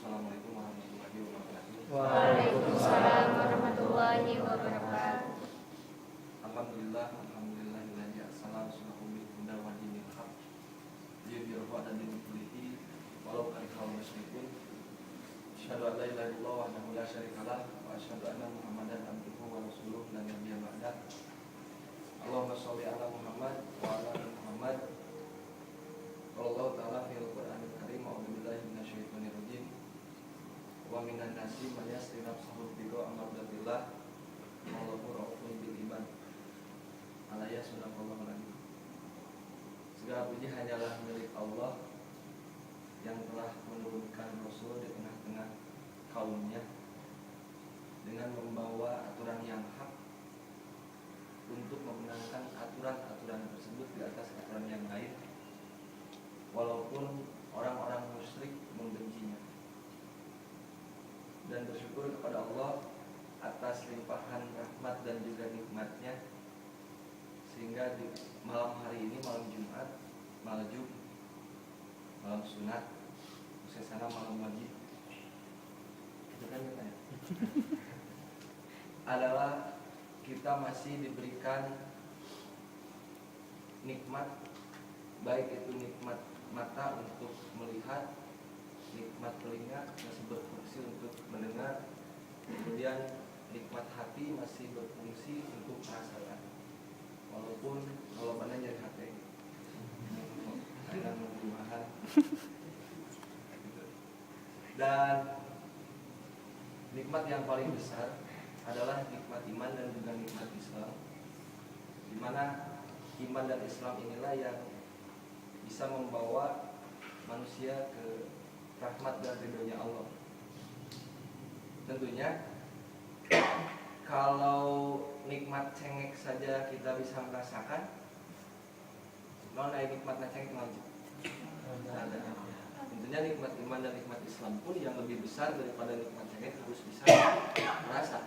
Assalamualaikum warahmatullahi wabarakatuh. Waalaikumsalam warahmatullahi wabarakatuh. Alhamdulillah, alhamdulillahilladzi arsala rasulahu bil huda wa dinil haq liyudhhirahu 'ala dini kullihi walau karihal musyrikun. Asyhadu an la ilaha illallah wahdahu la syarikalah wa asyhadu anna Muhammadan abduhu wa rasuluhu la nabiyya ba'dah. Allahumma sholli ala Muhammad wa ala ali Muhammad. Qala Allah ta'ala fil Qur'anil Karim, a'udzu billahi minasyaitonir rajim. Wa minan nasi may yashri nafsahu ibtigha'a mardatillah wallahu raufun bil ibad. Alaya sadaqallahu alazim. Segala puji hanyalah milik Allah yang telah menurunkan Rasul di tengah-tengah kaumnya dengan membawa aturan yang hak untuk memenangkan aturan-aturan tersebut di atas aturan yang lain, walaupun orang-orang musyrik membencinya. Dan bersyukur kepada Allah atas limpahan rahmat dan juga nikmatnya sehingga di malam hari ini, malam Jumat, malam malam sunat, sana malam wajib itu kan katanya, adalah kita masih diberikan nikmat, baik itu nikmat mata untuk melihat, nikmat telinga masih berfungsi untuk mendengar, kemudian nikmat hati masih berfungsi untuk merasakan, walaupun kalau mana nyeri hati kadang Tuhan gitu. Dan nikmat yang paling besar adalah nikmat iman dan juga nikmat Islam, di mana iman dan Islam inilah yang bisa membawa manusia ke rahmat dan ridhonya Allah. Tentunya kalau nikmat cengek saja kita bisa merasakan, non nikmat cengek wajib. Ada. Tentunya nikmat iman dan nikmat Islam pun yang lebih besar daripada nikmat cengek harus bisa merasa.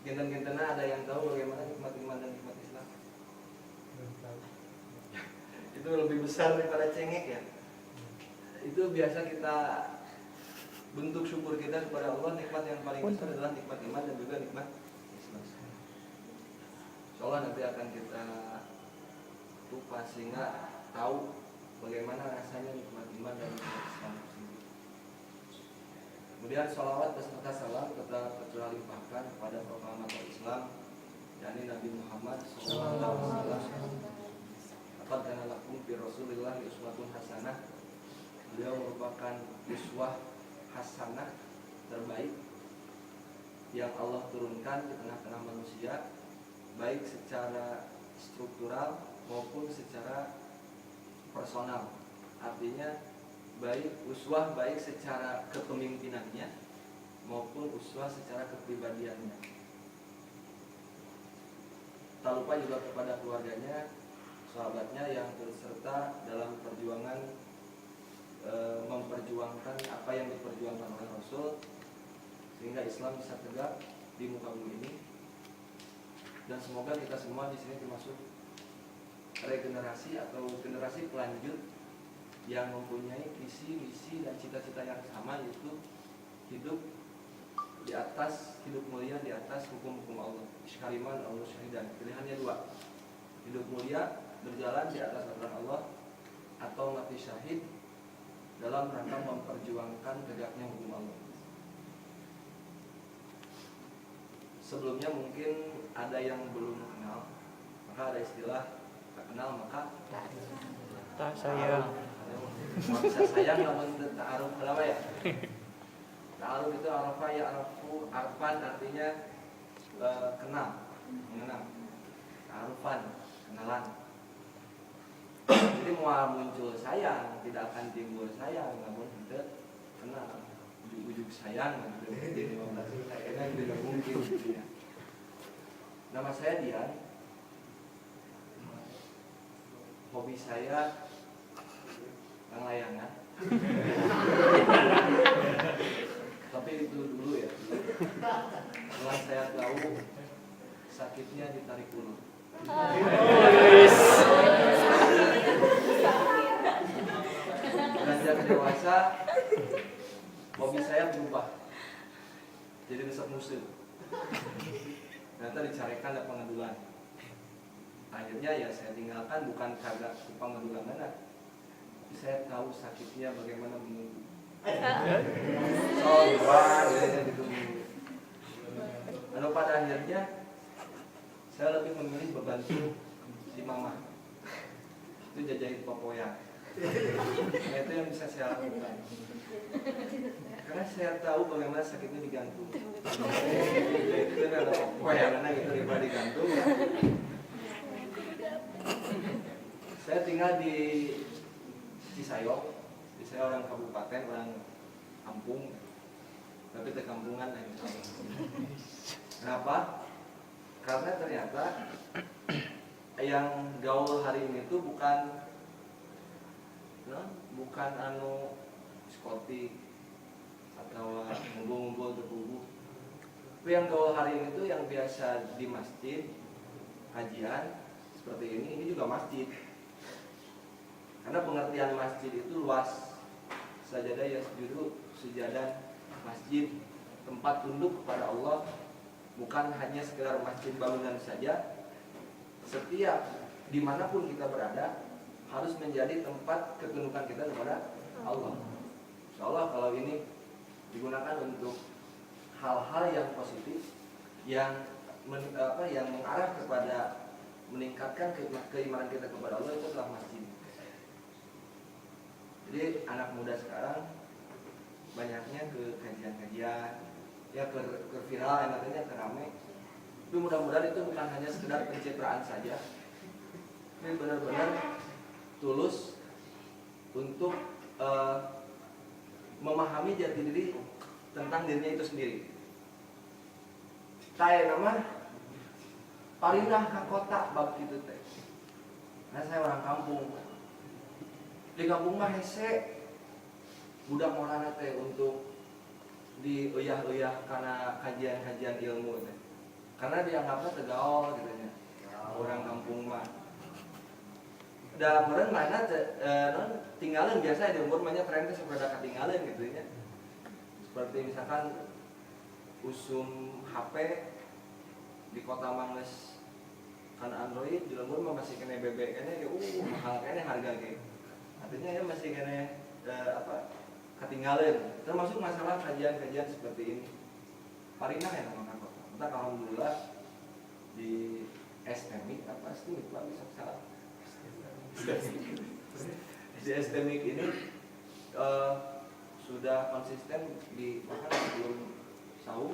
Kinten-kintena ada yang tahu bagaimana nikmat iman dan nikmat Islam? Itu lebih besar daripada cengek ya. Itu biasa kita bentuk syukur kita kepada Allah, nikmat yang paling besar adalah nikmat iman dan juga nikmat Islam. Insyaallah nanti akan kita kupas sehingga tahu bagaimana rasanya nikmat iman dan nikmat Islam sendiri. Kemudian sholawat beserta salam tetap tercurah limpahkan kepada proklamator Islam, yakni Nabi Muhammad SAW. Laqad kana lakum fi Rasulillahi uswatun hasanah. Beliau merupakan uswah hasanah terbaik yang Allah turunkan di tengah-tengah manusia, baik secara struktural maupun secara personal. Artinya baik uswah baik secara kepemimpinannya maupun uswah secara kepribadiannya. Tak lupa juga kepada keluarganya, sahabatnya yang turut serta dalam perjuangan memperjuangkan apa yang diperjuangkan oleh Rasul sehingga Islam bisa tegak di muka bumi ini. Dan semoga kita semua di sini termasuk regenerasi atau generasi pelanjut yang mempunyai visi, misi, dan cita-cita yang sama, yaitu hidup di atas, hidup mulia di atas hukum-hukum Allah. Iskariman Allah syahidan. Pilihannya dua. Hidup mulia berjalan di atas aturan Allah atau mati syahid dalam rangka memperjuangkan tegaknya hukum Allah. Sebelumnya mungkin ada yang belum kenal, maka ada istilah tak kenal maka Tak sayang. Mau bisa sayang namun ta'aruf, kenapa ya? Ta'aruf itu arafa ya arafu arfan, artinya kenal, mengenal. Ta'arufan, kenalan. Jadi mau muncul sayang, tidak akan timbul sayang namun tidak kenal. Ujug-ujug sayang gitu. Jadi 15 kayaknya tidak mungkin gitu ya. Nama saya Dian. Hobi saya layangan. Tapi itu dulu ya. Setelah saya tahu sakitnya ditarik ulur. Beranjak dewasa, puseur. Ternyata dicarekan ada pengedulan. Akhirnya ya saya tinggalkan, bukan karena pengedulan mana, tapi saya tahu sakitnya bagaimana menunggu. So, wah, ya, gitu. Lalu pada akhirnya saya lebih memilih membantu si mama itu jajain popoyan. Nah, itu yang bisa saya lakukan karena saya tahu bagaimana sakitnya digantung. Jadi itu ada popoyan mana gitu daripada digantung ya. Saya tinggal di Cisayong. Jadi saya orang kabupaten, orang kampung, tapi ke kampungan lah insya Allah. Kenapa? Karena ternyata yang gaul hari ini tuh bukan no, bukan anu diskotik atau ngumpul-ngumpul ke kubu. Tapi yang gaul hari ini tuh yang biasa di masjid kajian seperti ini juga masjid. Karena pengertian masjid itu luas. Sajadah yasjudu, sejadah masjid, tempat tunduk kepada Allah, bukan hanya sekedar masjid bangunan saja. Setiap dimanapun kita berada harus menjadi tempat ketundukan kita kepada Allah. Insya Allah kalau ini digunakan untuk hal-hal yang positif, yang apa, yang mengarah kepada meningkatkan keimanan kita kepada Allah, itu adalah masjid. Jadi anak muda sekarang banyaknya ke kajian-kajian, ya ke viral, enaknya ke rame. Tapi mudah-mudahan itu bukan hanya sekedar pencitraan saja. Ini benar-benar tulus untuk memahami jati diri tentang dirinya itu sendiri. Kayak nama parindah ke kota bab gitu teh. Nah, saya orang kampung. Di kampung mah hese budak ngorana teh untuk diuyah-uyah karena kajian-kajian ilmu teh. Karena dianggapnya teu gaol gitu nya. Orang kampung mah. Da meureun mana teh non tinggalin biasa di umur mah tren teh sok rada katinggalin gitu nya. Seperti misalkan usum HP di kota mah geus kan Android, di lembur mah masih keneh BB keneh ya, mahal keneh harga ge. Artinya ya masih keneh apa ketinggalan, termasuk masalah kajian-kajian seperti ini. Parinah ya nama kota. Entah alhamdulillah di STMIK apa STMIK Pak, bisa salah. Di STMIK ini sudah konsisten di bahkan sebelum sahur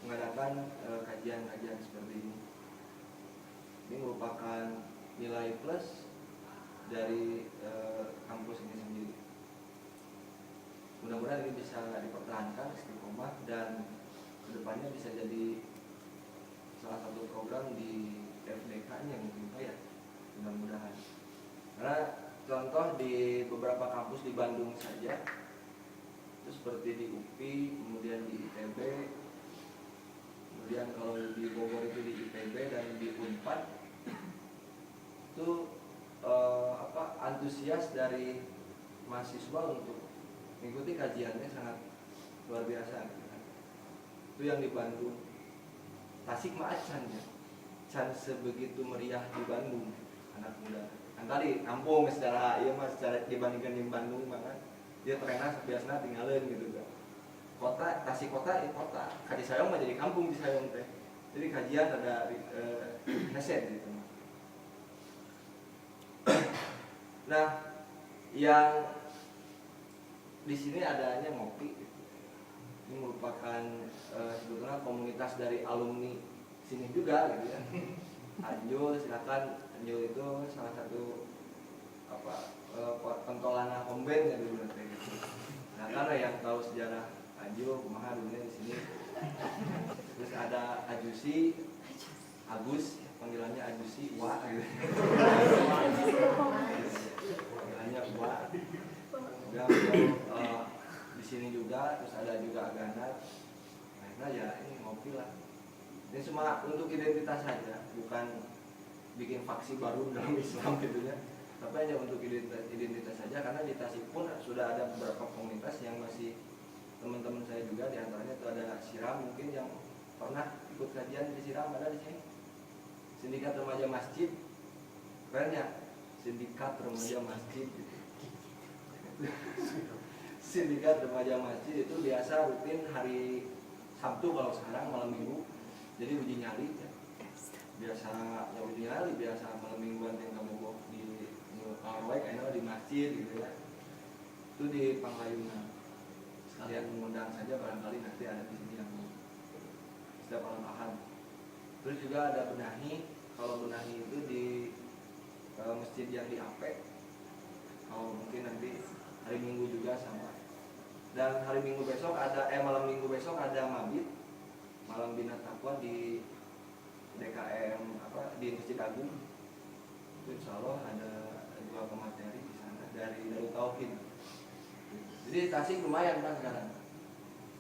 mengadakan kajian-kajian seperti ini. Ini merupakan nilai plus dari kampus ini sendiri. Mudah-mudahan ini bisa dipertahankan istiqomah dan kedepannya bisa jadi salah satu program di FDK-nya mungkin Pak ya. Mudah-mudahan. Karena contoh di beberapa kampus di Bandung saja itu seperti di UPI, kemudian di ITB, kemudian kalau di Bogor itu di IPB dan di Unpad itu apa antusias dari mahasiswa untuk mengikuti kajiannya sangat luar biasa gitu kan. Itu yang di Bandung. Tasik mah acan ya. Can sebegitu meriah di Bandung anak muda. Kan tadi kampung secara iya mah secara dibandingkan di Bandung mah kan dia trennya biasanya tinggalin gitu kan. Kota Tasik kota ya kota. Ka Cisayong mah jadi kampung Cisayong teh. Jadi kajian ada hese gitu. Nah, yang di sini adanya ngopi gitu. Ini merupakan sebetulnya komunitas dari alumni sini juga gitu ya. Anjul, silakan. Anjul itu salah satu apa pentolana Homben ya dulu nanti gitu. Nah, karena yang tahu sejarah Anjul kumaha dulunya di sini. Terus ada Ajusi, Agus, panggilannya Ajusi, Wa gitu. Panggilannya Wa. Dan di sini juga, terus ada juga Aganat. Nah, ya ini ngopi lah. Ini cuma untuk identitas saja, bukan bikin faksi baru dalam Islam gitu ya. Tapi hanya untuk identitas, identitas saja, karena di Tasik pun sudah ada beberapa komunitas yang masih Teman-teman saya juga, diantaranya itu ada Siram, mungkin yang pernah ikut kajian di Siram ada di sini. Sindikat Remaja Masjid, kerennya Sindikat Remaja Masjid gitu. Sindikat Remaja Masjid itu biasa rutin hari Sabtu, kalau sekarang malam Minggu. Jadi uji nyali ya. Biasa ya uji nyali, biasa malam mingguan yang kamu bawa di Parwek, kayaknya di masjid gitu ya. Itu di Panglayungan. Sekalian mengundang saja, barangkali nanti ada di sini yang setiap malam Ahad. Terus juga ada Benahi. Kalau Benahi itu di masjid yang di AP. Kalau mungkin nanti hari Minggu juga sama. Dan hari Minggu besok ada, malam Minggu besok ada mabit, malam Bina Takwa di DKM apa di Masjid Agung. Itu insya Allah ada dua pemateri di sana dari Darut Tauhid. Jadi Tasik lumayan kan sekarang.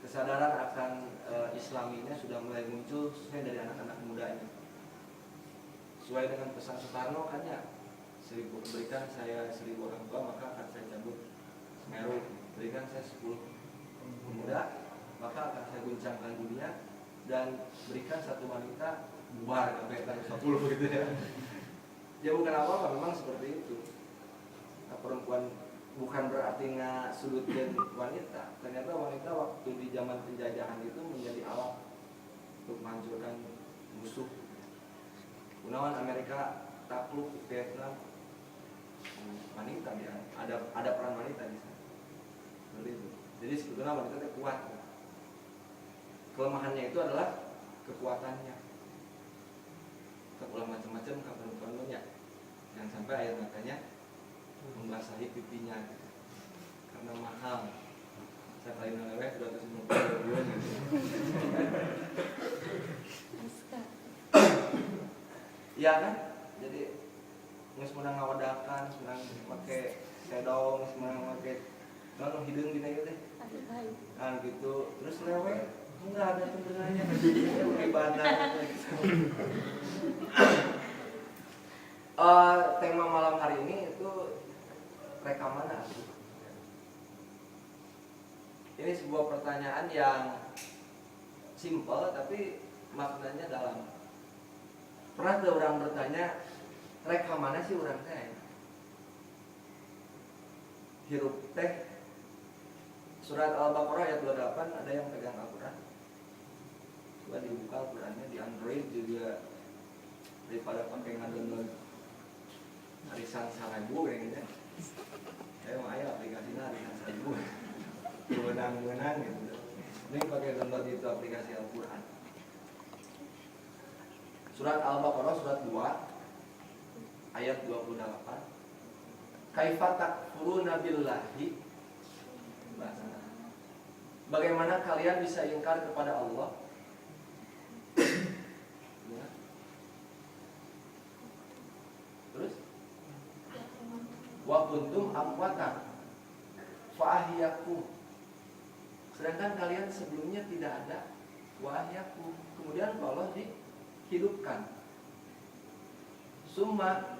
Kesadaran akan Islaminya sudah mulai muncul, khususnya dari anak-anak mudanya. Sesuai dengan pesan Soekarno kan ya, 1000, berikan saya 1000 orang tua maka akan saya cabut Semeru. Berikan saya 10 pemuda maka akan saya guncangkan dunia, dan berikan satu wanita bubar sampai 10 gitu ya. Ya bukan apa-apa, memang seperti itu. Nah, perempuan bukan berarti nggak sudutkan wanita. Ternyata wanita waktu di zaman penjajahan itu menjadi alat untuk menghancurkan musuh. Gunawan Amerika takluk Vietnam, wanita dia ada peran wanita di sana. Seperti itu. Jadi sebetulnya wanita itu kuat. Kelemahannya itu adalah kekuatannya. Ulah macam-macam ke perempuan ya. Jangan sampai air matanya membasahi pipinya gitu. Karena mahal. Saya kali ngeleweh 250 ribuan gitu. Iya kan? Jadi geus meunang ngawedakan, geus meunang make sedong, geus meunang make naon hideung dina ieu teh. Kan gitu. Terus leweh enggak ada sebenarnya. Di bandar gitu. Tema malam hari ini itu rekaman atuh. Ini sebuah pertanyaan yang simpel tapi maknanya dalam. Pernah ada orang bertanya, rekamannya sih orang teh? Hirup teh. Surat Al-Baqarah ayat 28, ada yang pegang Al-Quran? Coba dibuka Al-Qurannya di Android juga, daripada pakai ngadownload arisan 1000 kayaknya. Saya mau ayo aplikasinya arisan 1000. Benang-benang gitu. Ini pakai download itu aplikasi Al-Quran. Surat Al-Baqarah surat 2 ayat 28. Kaifa takfuruna billahi? Bahasana. Bagaimana kalian bisa ingkar kepada Allah? Ya. Terus wa kuntum amwatan fa ahyakum. Sedangkan kalian sebelumnya tidak ada, wa ahyakum. Kemudian Allah dihidupkan. Summa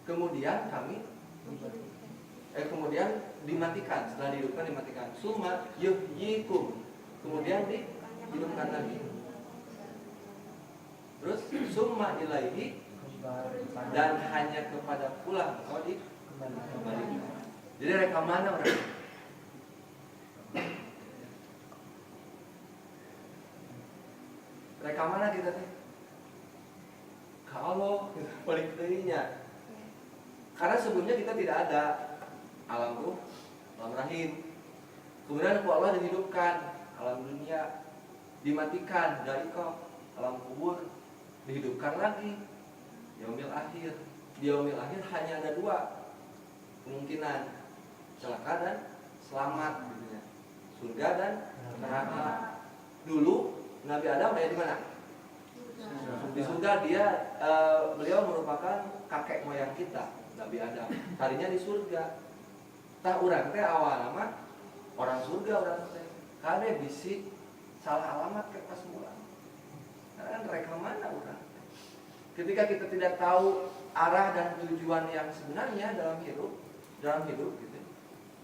kemudian kami kemudian dimatikan, setelah dihidupkan dimatikan. Summa yuhyikum, kemudian dihidupkan lagi. Terus summa ilaihi, dan hanya kepada pula engkau dikembalikan. Jadi rekaman orang. Rekaman kita teh. Kalau balik deui-nya. Karena sebelumnya kita tidak ada alam ruh, alam rahim. Kemudian ku Allah dihidupkan alam dunia, dimatikan dari kau alam kubur, dihidupkan lagi yaumil akhir. Di yaumil akhir hanya ada dua kemungkinan, celaka dan selamat gitu ya. Surga dan neraka. Dulu Nabi Adam ada di mana? Di surga. Dia beliau merupakan kakek moyang kita, Nabi Adam. Tadinya di surga. Tah urang teh awal mah orang surga urang teh. Kade bisi salah alamat ke pas mula. Karena kan rek mana urang. Ketika kita tidak tahu arah dan tujuan yang sebenarnya dalam hidup, Dalam hidup gitu.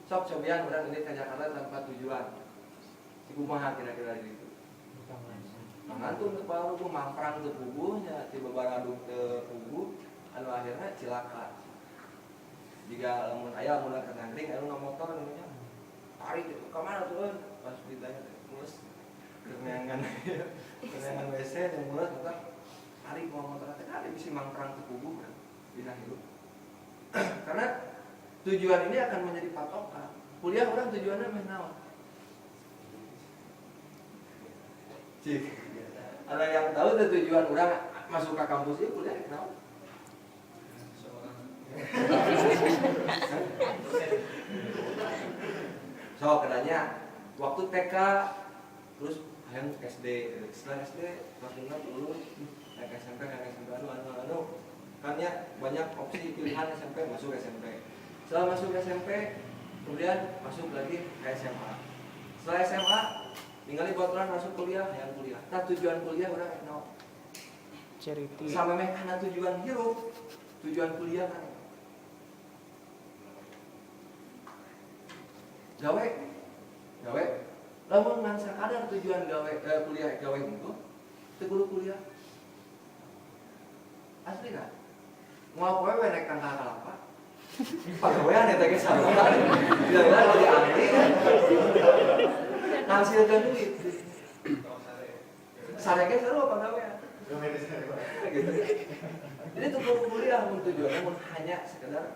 Sok cobian urang ini ke Jakarta tanpa tujuan. Kumaha kira-kira gitu. Mangantun teu paruguh, mangprang teu puguh nya, ti babaradung teu puguh, anu akhirnya cilaka. Jika lamun aya lamun keur nangkring anu motor nya tarik itu ke mana tuh euy? Pas ditanya teh mulus keur neangan WC yang mulus maka tarik mau motor teh ada bisi mangprang teu puguh kan dina hidup. Karena tujuan ini akan menjadi patokan. Kuliah orang tujuannya meh naon? Cik. Ada yang tahu tuh tujuan orang masuk ke kampus ini kuliah kenapa? So, kenanya waktu TK terus hayang SD, setelah SD kelas 5 lulus naik SMP, naik SMP anu kan ya banyak opsi pilihan SMP, masuk SMP. Setelah masuk SMP kemudian masuk lagi ke SMA. Setelah SMA tinggal baturan masuk kuliah, hayang kuliah. Nah tujuan kuliah urang rek naon? Charity. Sama meh kana tujuan hirup, tujuan kuliah kan. Gawe, gawe. Lamun ngan sakadar tujuan gawe kuliah gawe hungkul, teu kudu kuliah. Asli kan? Moal poe we naik tangkal kalapa. Pagawean eta ge sarua. Bila-bila jadi ahli kan. Ngasilkeun duit. Sare ge sarua pagawean. Gitu. Jadi tuh kudu kuliah mun tujuannya mun hanya sekedar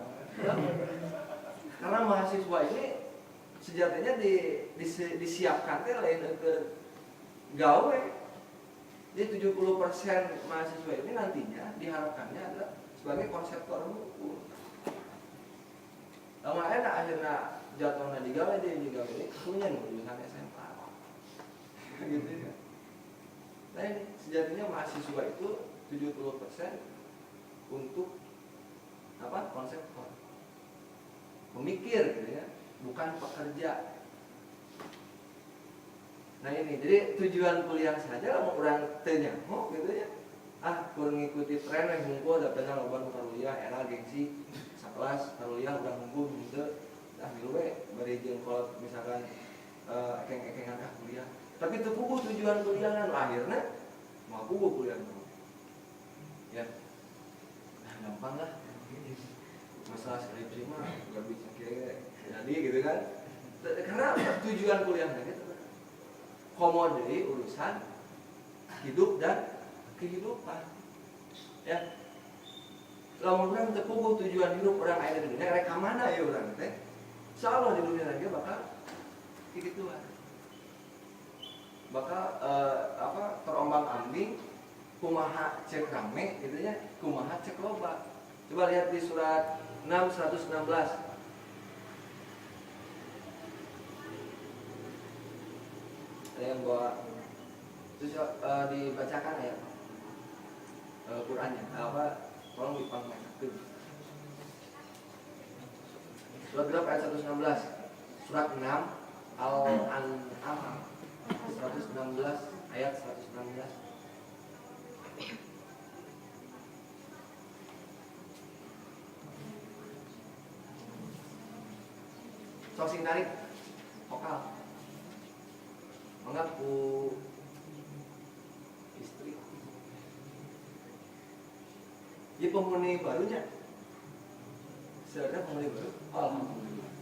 karena mahasiswa ini sejatinya disiapkan teh lain keur gawe. Jadi 70% mahasiswa ini nantinya diharapkannya adalah sebagai konseptor hukum. Lama enak akhirnya jatuhnya di gawe dia di gawe ini punya lulusan SMA. Gitu ya. Nah ini sejatinya mahasiswa itu 70% untuk apa? Konseptor. Pemikir gitu ya, bukan pekerja. Nah ini, jadi tujuan kuliah saja lamun urang teu nyaho gitu ya. Ah, kurang ngikuti tren we hungkul da bener loba nu kuliah era gengsi sakelas kuliah urang hungkul henteu. Ah milu we bari jeung kolot misalkan ekeng-ekengan ah kuliah. Tapi teu puguh tujuan kuliah nu akhirna moal puguh kuliah nu. Ya. Nah, gampang lah. Masalah skripsi mah nggak bisa kayak jadi gitu kan. Karena tujuan kuliahnya gitu. Komo deui urusan hidup dan kehidupan. Ya. Lamun urang teu puguh tujuan hidup urang aya di dunia rek ka mana ya urang teh? Insyaallah di dunia lagi bakal kikituan. Bakal terombang-ambing kumaha cek rame gitu ya, kumaha cek loba. Coba lihat di surat 6 116. Ada yang bawa terus dibacakan ya Qurannya apa tolong dipangmekakeun. Surat berapa ayat 116? Surat 6 Al-An'am 116 ayat 116. Sok sing tarik vokal. Mangga ku istri. Ieu penghuni barunya. Sebenarnya penghuni baru. Alhamdulillah.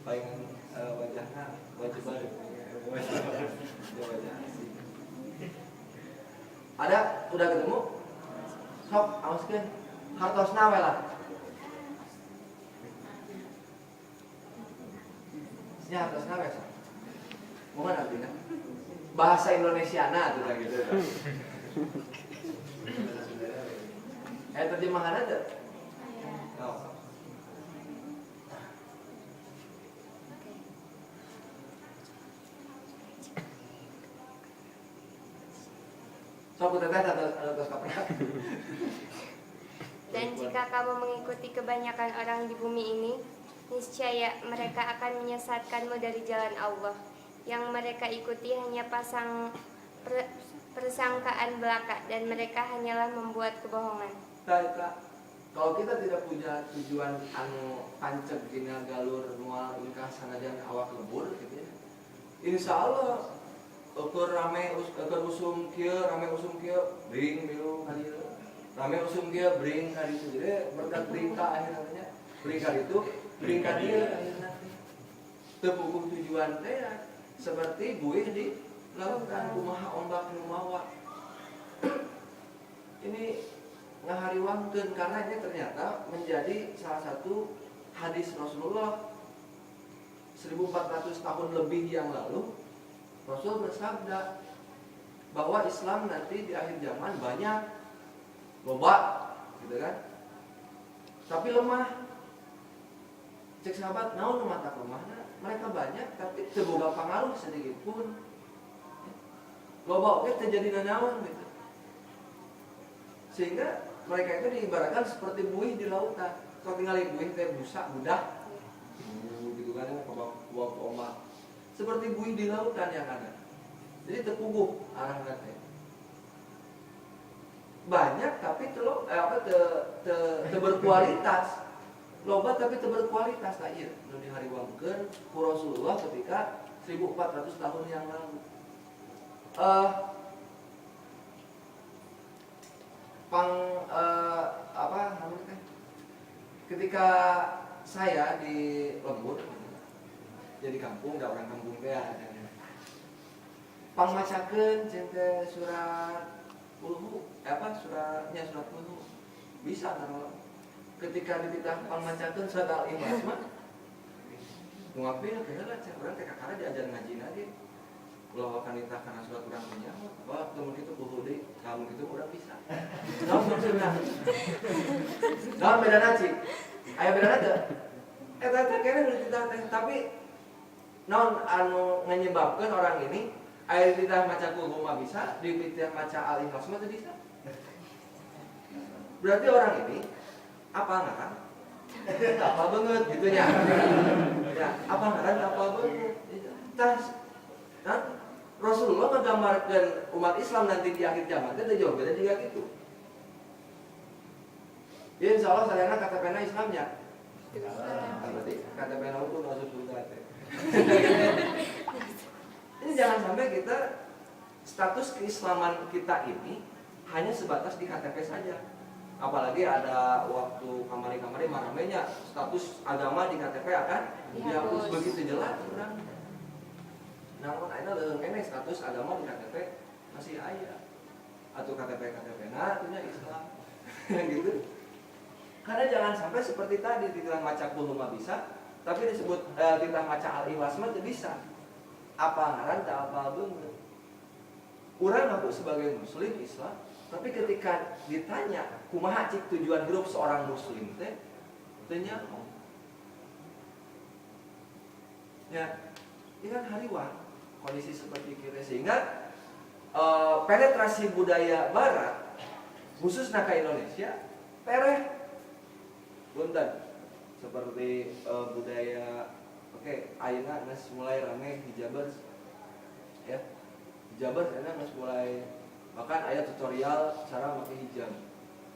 Palingan wajahnya wajah baru. Wajah baru. Dia wajah asing. Ada udah ketemu? Sok aoskeun. Hartosna we lah. Nya hartosna we sok. Mohon artinya bahasa Indonesiana tuh gitu. Terjemahan aja. Oh. Sok teteh atas kaprak. Dan jika kamu mengikuti kebanyakan orang di bumi ini, niscaya mereka akan menyesatkanmu dari jalan Allah. Yang mereka ikuti hanya persangkaan belaka dan mereka hanyalah membuat kebohongan. Nah, Kalau kita tidak punya tujuan anu panceg dina galur moal ingkah sanajan awak lebur gitu ya. Insya Allah ukur rame ukur usum kieu, rame usum kieu, bring milu ka dieu. Rame usum kieu, bring ka ditu. Jadi berkat bringka akhirnya, bring ka ditu, bring ka dieu akhirna teh. Teu puguh tujuan teh ya, seperti buih di lautan, kumaha ombak nu mawa. Ini ngahariwangkeun karena ini ternyata menjadi salah satu hadis Rasulullah 1400 tahun lebih yang lalu. Rasul bersabda bahwa Islam nanti di akhir zaman banyak, loba gitu kan, tapi lemah. Cek sahabat, naon nu matak lemahna? Mereka banyak tapi teu boga pangaruh sedikit pun, loba oge teu jadi nanaon gitu. Sehingga mereka itu diibaratkan seperti buih di lautan. Kalau tinggal buih teh busa budak gitu kan ya, bawa ombak, seperti buih di lautan yang ada. Jadi teu puguh arahna teh, banyak tapi telo apa te, te, te berkualitas. Loba tapi teu berkualitas. Nah, iya nu dihariwangkeun ku Rasulullah ketika 1400 tahun yang lalu. Pang apa namanya teh, ketika saya di lembur, jadi kampung, da orang kampung teh ada pangmacakeun cenah surat Kulhu, apa suratnya, surat Kulhu bisa kan. Ketika dititah pangmacakeun surat Al-Ikhlas mah ngapil kira cek urang teh kakara diajar ngaji lagi, ulah akan ditah karena surat urang punya. Wah, lamun kitu kulhu deui, lamun kitu urang bisa. Naon maksudna? Naon bedana, cik? Aya bedana teu? Eta teh kene nu dititah teh, tapi naon anu menyebabkan orang ini aya dititah maca kulhu mah bisa, dititah maca Al-Ikhlas mah teu bisa? Berarti orang ini apa ngaran? Apa banget gitu nya. Ya, apa ngaran apa banget. Tas, nah, Rasulullah menggambarkan umat Islam nanti di akhir zaman itu jauh beda juga gitu. Ya, insya Allah saya KTP-na Islamnya. Nah, berarti KTP-na itu masuk surga teh. Ini jangan sampai kita status keislaman kita ini hanya sebatas di KTP saja. Apalagi ada waktu kamari-kamari maramenya status agama di KTP akan dihapus, begitu jelas urang. Namun ayeuna leuweung keneh status agama di KTP masih aya. Atau KTP KTP nah artinya Islam gitu. Karena jangan sampai seperti tadi, dititah maca kulhu mah bisa, tapi disebut titah maca Al-Ikhlas mah teu bisa. Apa ngaran teu apal beungeut. Urang ngaku sebagai muslim Islam, tapi ketika ditanya kumaha cik tujuan hidup seorang muslim teh, teu nyaho. Ya, ini kan hariwang kondisi seperti kita, sehingga penetrasi budaya barat khususnya ke Indonesia tereh punten seperti budaya, oke, ayeuna geus mulai rame hijabers ya. Hijabers ayeuna geus mulai, bahkan aya tutorial cara pakai hijab.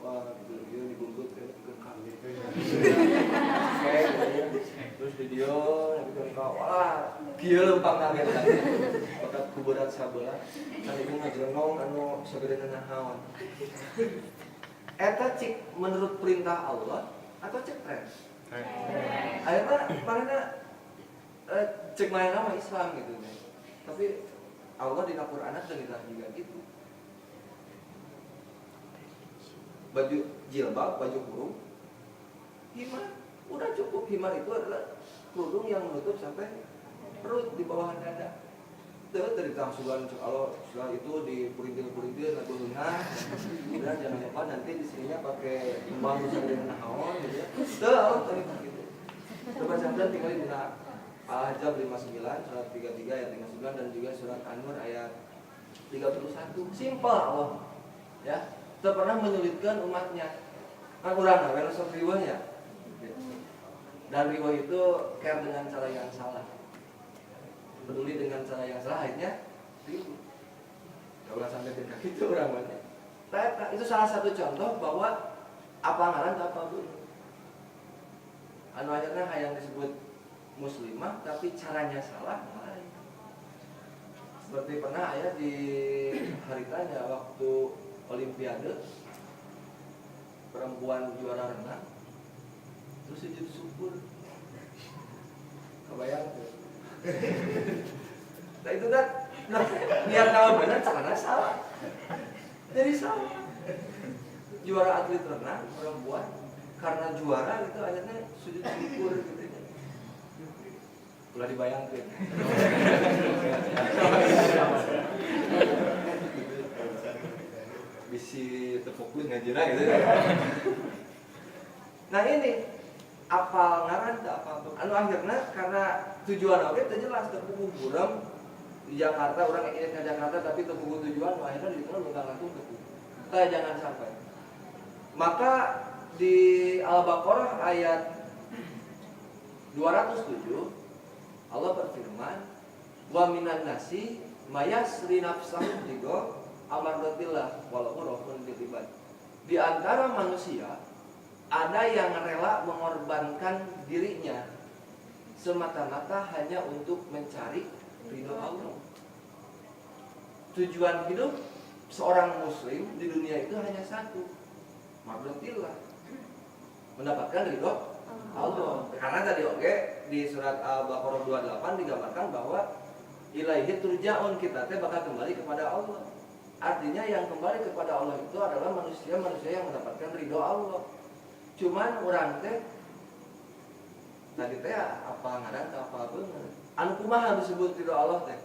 Wah gitu gitu, dibungkus ke oke gitu ya. Terus video tapi ka, wah kieu leumpang kaget bakat kuburan sabelah kan ibu ngajelenong anu sagede naon eta. Cik menurut perintah Allah atau cek tren? Akhirnya mana cek main nama Islam gitu kan, tapi Allah di Al-Quran dan juga gitu, baju jilbab, baju kurung, himar, udah cukup. Himar itu adalah kerudung yang menutup sampai perut di bawah dada. Itu dari tangsulan kalau setelah itu di perintil-perintil lagu nah, kemudian jangan lupa nanti di sininya pakai kembang dengan naon gitu ya. Tuh, Allah tadi gitu. Coba catat tinggal di Al-Ahzab 59, surat 33 ayat 59 dan juga surat An-Nur ayat 31. Simpel Allah. Ya, tidak pernah menyulitkan umatnya. Kan kurang lah, sok riweuh ya. Dan riweuh itu care dengan cara yang salah. Peduli dengan cara yang salah, akhirnya riweuh. Kalau sampai ke gitu orang banyak. Itu salah satu contoh bahwa Apa ngaran apa bu? Anu akhirnya hayang disebut muslimah tapi caranya salah lain. Seperti pernah aya di haritanya waktu olimpiade perempuan juara renang terus sujud syukur, kebayang tuh. Nah itu kan, nah, niat nama benar, caranya salah, jadi salah. Juara atlet renang perempuan, karena juara gitu akhirnya sujud syukur gitu ya. Ulah dibayangkan. Bisi terfokus ngajina gitu ya. Nah ini apal ngaran teu apal tuh. Anu akhirnya karena tujuan oge teu jelas, teu puguh buram di Jakarta, orang ingin ke Jakarta tapi teu puguh tujuan, akhirnya di sana luntang lantung teu puguh. Tah jangan sampai. Maka di Al-Baqarah ayat 207 Allah berfirman, wa minan nasi mayasri nafsahu tigo amardatillah walau rohun bil ibad. Di antara manusia ada yang rela mengorbankan dirinya semata-mata hanya untuk mencari ridho Allah. Tujuan hidup seorang muslim di dunia itu hanya satu, mardatillah, mendapatkan ridho Allah. Karena tadi oke di surat Al-Baqarah 28 digambarkan bahwa ilaihi turja'un, kita teh bakal kembali kepada Allah. Artinya yang kembali kepada Allah itu adalah manusia-manusia yang mendapatkan ridho Allah. Cuman orang teh tadi teh apa ngaran teh apa bener. Anu kumaha disebut ridho Allah teh?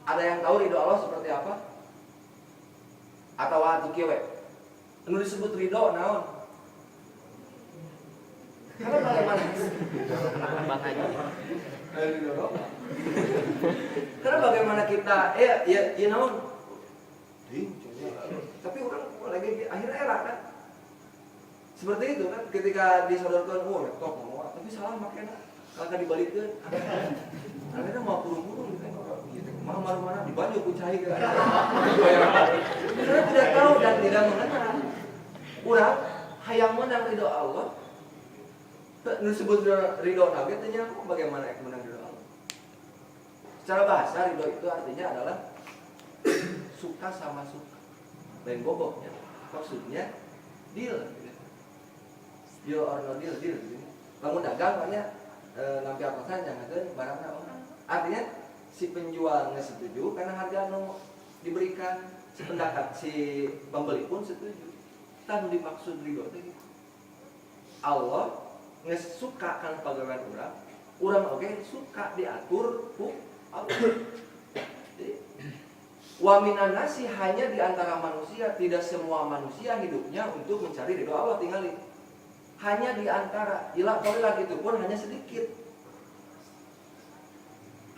Ada yang tahu ridho Allah seperti apa? Atau atuh kieu we? Anu disebut ridho naon? Karena bagaimana? Bang Haji. Karena bagaimana kita ya naon? Ding, tapi orang lagi akhirnya era kan. Seperti itu kan ketika disodorkan, oh laptop mau, tapi salah makanya kalau dibalikeun. Akhirnya mau buru-buru gitu kan. Mau marah-marah dibanyu ku cai kan. Karena tidak tahu dan tidak mengenal. Urang hayang menang ridho Allah. Disebut ridho nabi teh nya bagaimana ek menang ridho Allah? Secara bahasa ridho itu artinya adalah suka sama suka. Lain boboknya. Maksudnya deal. Deal or no deal, deal gitu. Bangun dagang makanya nampi atasan jangan barangna orang. Artinya si penjual nggak setuju karena harga nu diberikan, si pendapat si pembeli pun setuju. Tah nu dimaksud ridho teh gitu. Allah nggak suka kan pagawean urang, urang oge suka diatur ku Allah. Jadi, wa minan nasi hanya di antara manusia, tidak semua manusia hidupnya untuk mencari ridho Allah, tinggalin. Hanya di antara, ila qalilan itu pun hanya sedikit.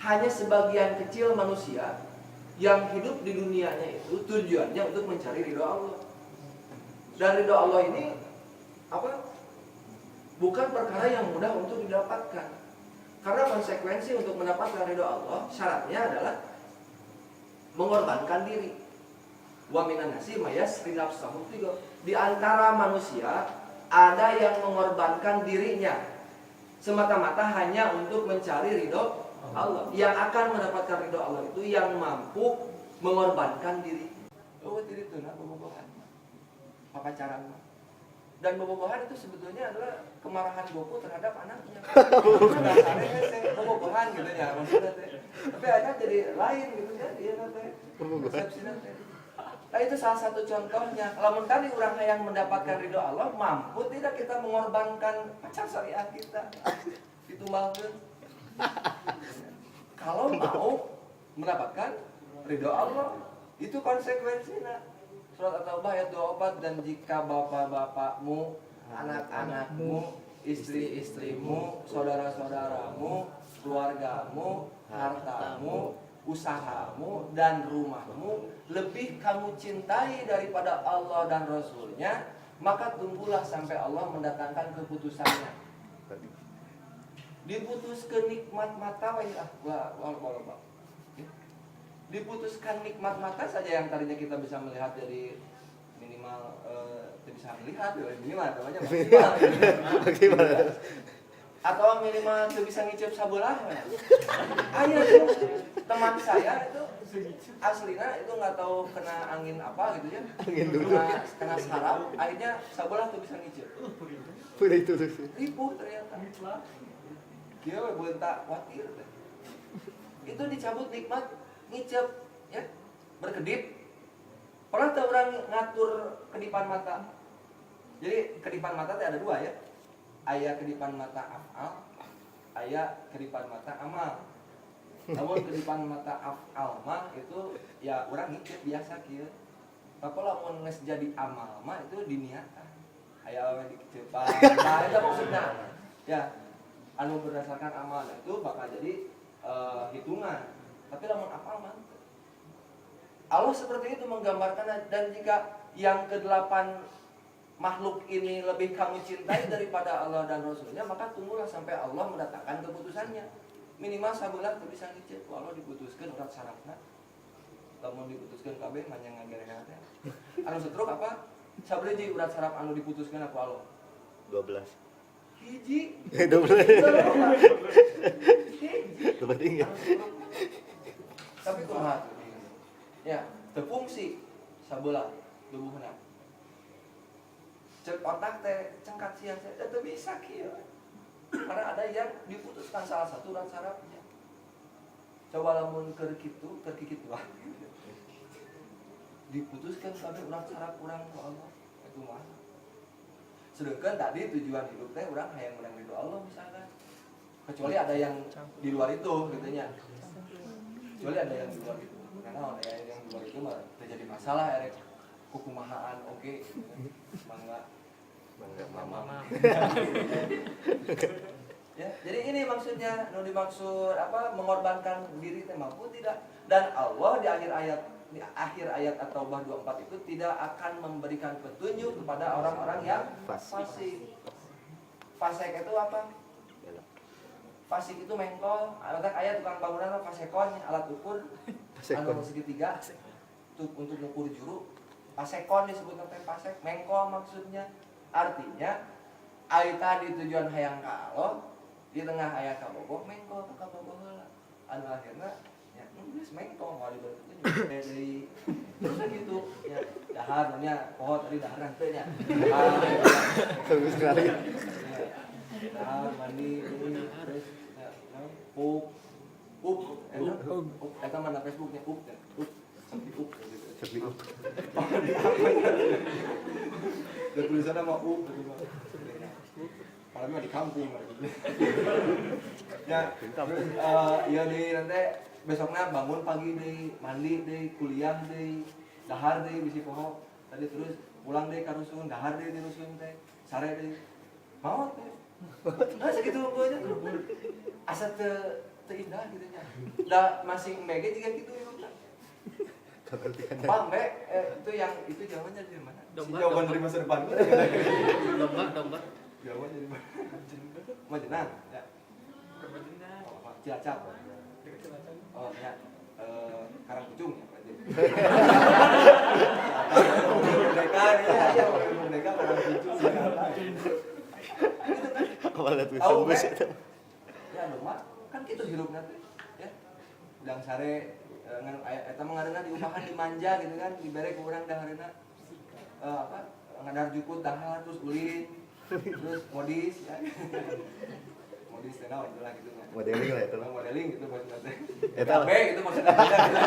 Hanya sebagian kecil manusia yang hidup di dunianya itu tujuannya untuk mencari ridho Allah. Dan ridho Allah ini apa? Bukan perkara yang mudah untuk didapatkan. Karena konsekuensi untuk mendapatkan ridho Allah syaratnya adalah mengorbankan diri. Wa minan nasi mayasri nafsahu tiga. Di antara manusia ada yang mengorbankan dirinya semata-mata hanya untuk mencari ridho Allah. Yang akan mendapatkan ridho Allah itu yang mampu mengorbankan diri. Oh, diri itu nah bobogohan. Papacaran mah. Dan bobogohan itu sebetulnya adalah kemarahan Goku terhadap anaknya. Bobogohan gitu ya maksudnya teh. Tapi akhirnya jadi lain gitu ya dia teh. Persepsi teh. Nah itu salah satu contohnya. Lamun tadi orang yang mendapatkan ridho Allah, mampu tidak kita mengorbankan pacar syariah kita? Ditumbalkeun. Kalau mau mendapatkan ridho Allah, itu konsekuensinya. Surat At-Taubah ayat 24, dan jika bapak-bapakmu, anak-anakmu, istri-istrimu, saudara-saudaramu, keluargamu, hartamu, usahamu, dan rumahmu lebih kamu cintai daripada Allah dan Rasulnya, maka tunggulah sampai Allah mendatangkan keputusannya. Diputuskan nikmat mata weh ah, wah, wah, wah, wah. Diputuskan nikmat mata saja yang tadinya kita bisa melihat dari minimal tidak bisa melihat ya, minimal namanya maksimal. Maksimal. Atau minimal tuh bisa ngicep sabelah. Aya tuh teman saya itu aslinya itu nggak tahu kena angin apa gitu ya. Angin dulu. Kena saraf, akhirnya sabelah tuh bisa ngicep. Udah itu terus. Ripuh ternyata. Dia we beunta khawatir teh. Itu dicabut nikmat ngicep ya, berkedip. Pernah tuh orang ngatur kedipan mata? Jadi kedipan mata teh ada dua ya. Aya kedipan mata afal, aya kedipan mata amal. Namun kedipan mata afal mah itu ya orang ngicep biasa kieu. Tapi lamun geus jadi amal mah itu diniatan. Aya we dicepan. Nah, itu maksudnya. Ya, anu berdasarkan amal itu bakal jadi hitungan. Tapi lamun afal mah henteu. Allah seperti itu menggambarkan, dan jika yang kedelapan makhluk ini lebih kamu cintai daripada Allah dan Rasulnya, maka tunggulah sampai Allah mendatangkan keputusannya. Minimal sabelah teu bisa ngicep, ku Allah diputuskan urat sarafna. Lamun diputuskan kabeh mah nya ngagerehan teh. Anu stroke apa? Sabaraha hiji urat saraf anu diputuskan ku Allah? 12. Hiji. 12. Hiji. Lebih tinggi. Tapi kumaha tuh? Ya, terfungsi sabelah tubuhna. Cek otak teh cengkat sia teh teu bisa kieu. Karena ada yang diputuskan salah satu urat sarafnya. Coba lamun keur kitu, keur kikituan. Diputuskan sampai urat saraf urang ku Allah. Itu mah. Sedangkan tadi tujuan hidup teh urang hayang menang ridho Allah misalkan. Kecuali ada yang di luar itu gitu nya. Kecuali ada yang di luar itu. Karena ada yang di luar itu mah terjadi masalah erek kukumahaan oke gitu. Mangga. Mangga. Mama. Ya, jadi ini maksudnya nu dimaksud apa, mengorbankan diri teh mampu tidak, dan Allah di akhir ayat At-Taubah 24 itu tidak akan memberikan petunjuk kepada orang-orang yang Fasik. fasik. Fasik itu apa? Belok. Fasik itu mengkol, alat aya tukang bangunan mah fasekon, alat ukur Fasekon. anu segitiga untuk ngukur juru. Pasekon disebut teh pasek, mengkol maksudnya. Artinya ari tadi tujuan hayang ka Allah, di tengah aya kabogoh mengkol ka kabogoh heula. Anu akhirna ya geus mengkol moal diberi petunjuk. Dari terus gitu ya, dahar namanya poho tadi dahar teh nya. Dahar, Bagus sekali. ya, dahar mandi ini terus ya, naon? Pup up eta up eta mana Facebooknya up ya up sampai up gitu. Sepi up. Oh, di apa ya? Dan tulisannya mau up gitu mah. Padahal mah di kampung gitu. Ya, terus ya di nanti besoknya bangun pagi deh, mandi deh, kuliah deh, dahar deh bisi poho. Tadi terus pulang deh ka rusun, dahar deh di rusun teh, sare deh. Mau teh. Nah, segitu aja tuh. Asa teu teu indah gitu nya. Da masih mege juga gitu hidupna. Kepentingan. Bang, Be, itu yang itu jawabannya dari mana? Si Domba, jawaban domba. dari masa depan. Domba, domba. Jawaban dari mana? Majenang, ya. Oh, apa? Cilacap. Oh, ya. Karangpucung ya berarti. Merdeka ya, ya, Merdeka Karangpucung. Gitu kan? Awalnya tuh Tahu, tembus Be? itu. Ya, domba kan gitu hirup nanti ya. Udang sare ngan aya eta mah ngaranna diupahan dimanja gitu kan, dibere ku urang dahareuna. Apa? Ngadar jukut dahar terus ulin terus modis ya. Modis teh naon lah gitu nya. Modeling lah itu lah. Modeling gitu maksudnya teh. Eta lah. BAB gitu maksudnya beda gitu.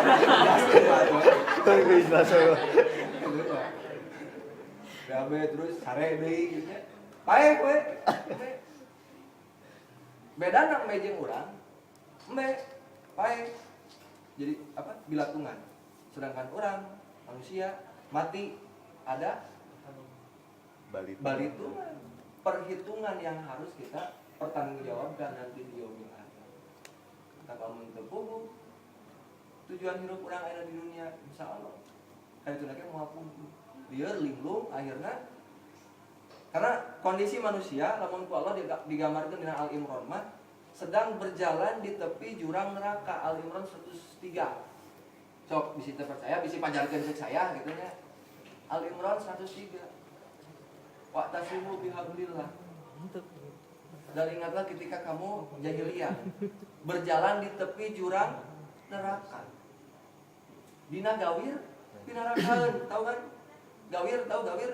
Itu jelas Gitu ya. BAB terus sare deui gitu nya. Paeh we. Beda nang embe jeung urang. Embe paeh. Jadi apa? Bilatungan. Sedangkan orang manusia mati ada Bali. balitungan. Perhitungan yang harus kita pertanggungjawabkan nanti di yaumil akhir. Kita kalau teu tujuan hidup orang ada di dunia, insya Allah. Kayak itu lagi mau pun liar linglung akhirnya karena kondisi manusia lamun ku Allah digambarkan dengan Al Imran mah sedang berjalan di tepi jurang neraka. Al Imran 103. Sok bisa percaya, bisa pajarkeun cek saya gitu nya. Al Imran 103. Wa'tasimu bihablillah. Dan ingatlah ketika kamu jahiliyah berjalan di tepi jurang neraka. Dina gawir, pinarakaeun, tahu kan? Gawir, tahu gawir?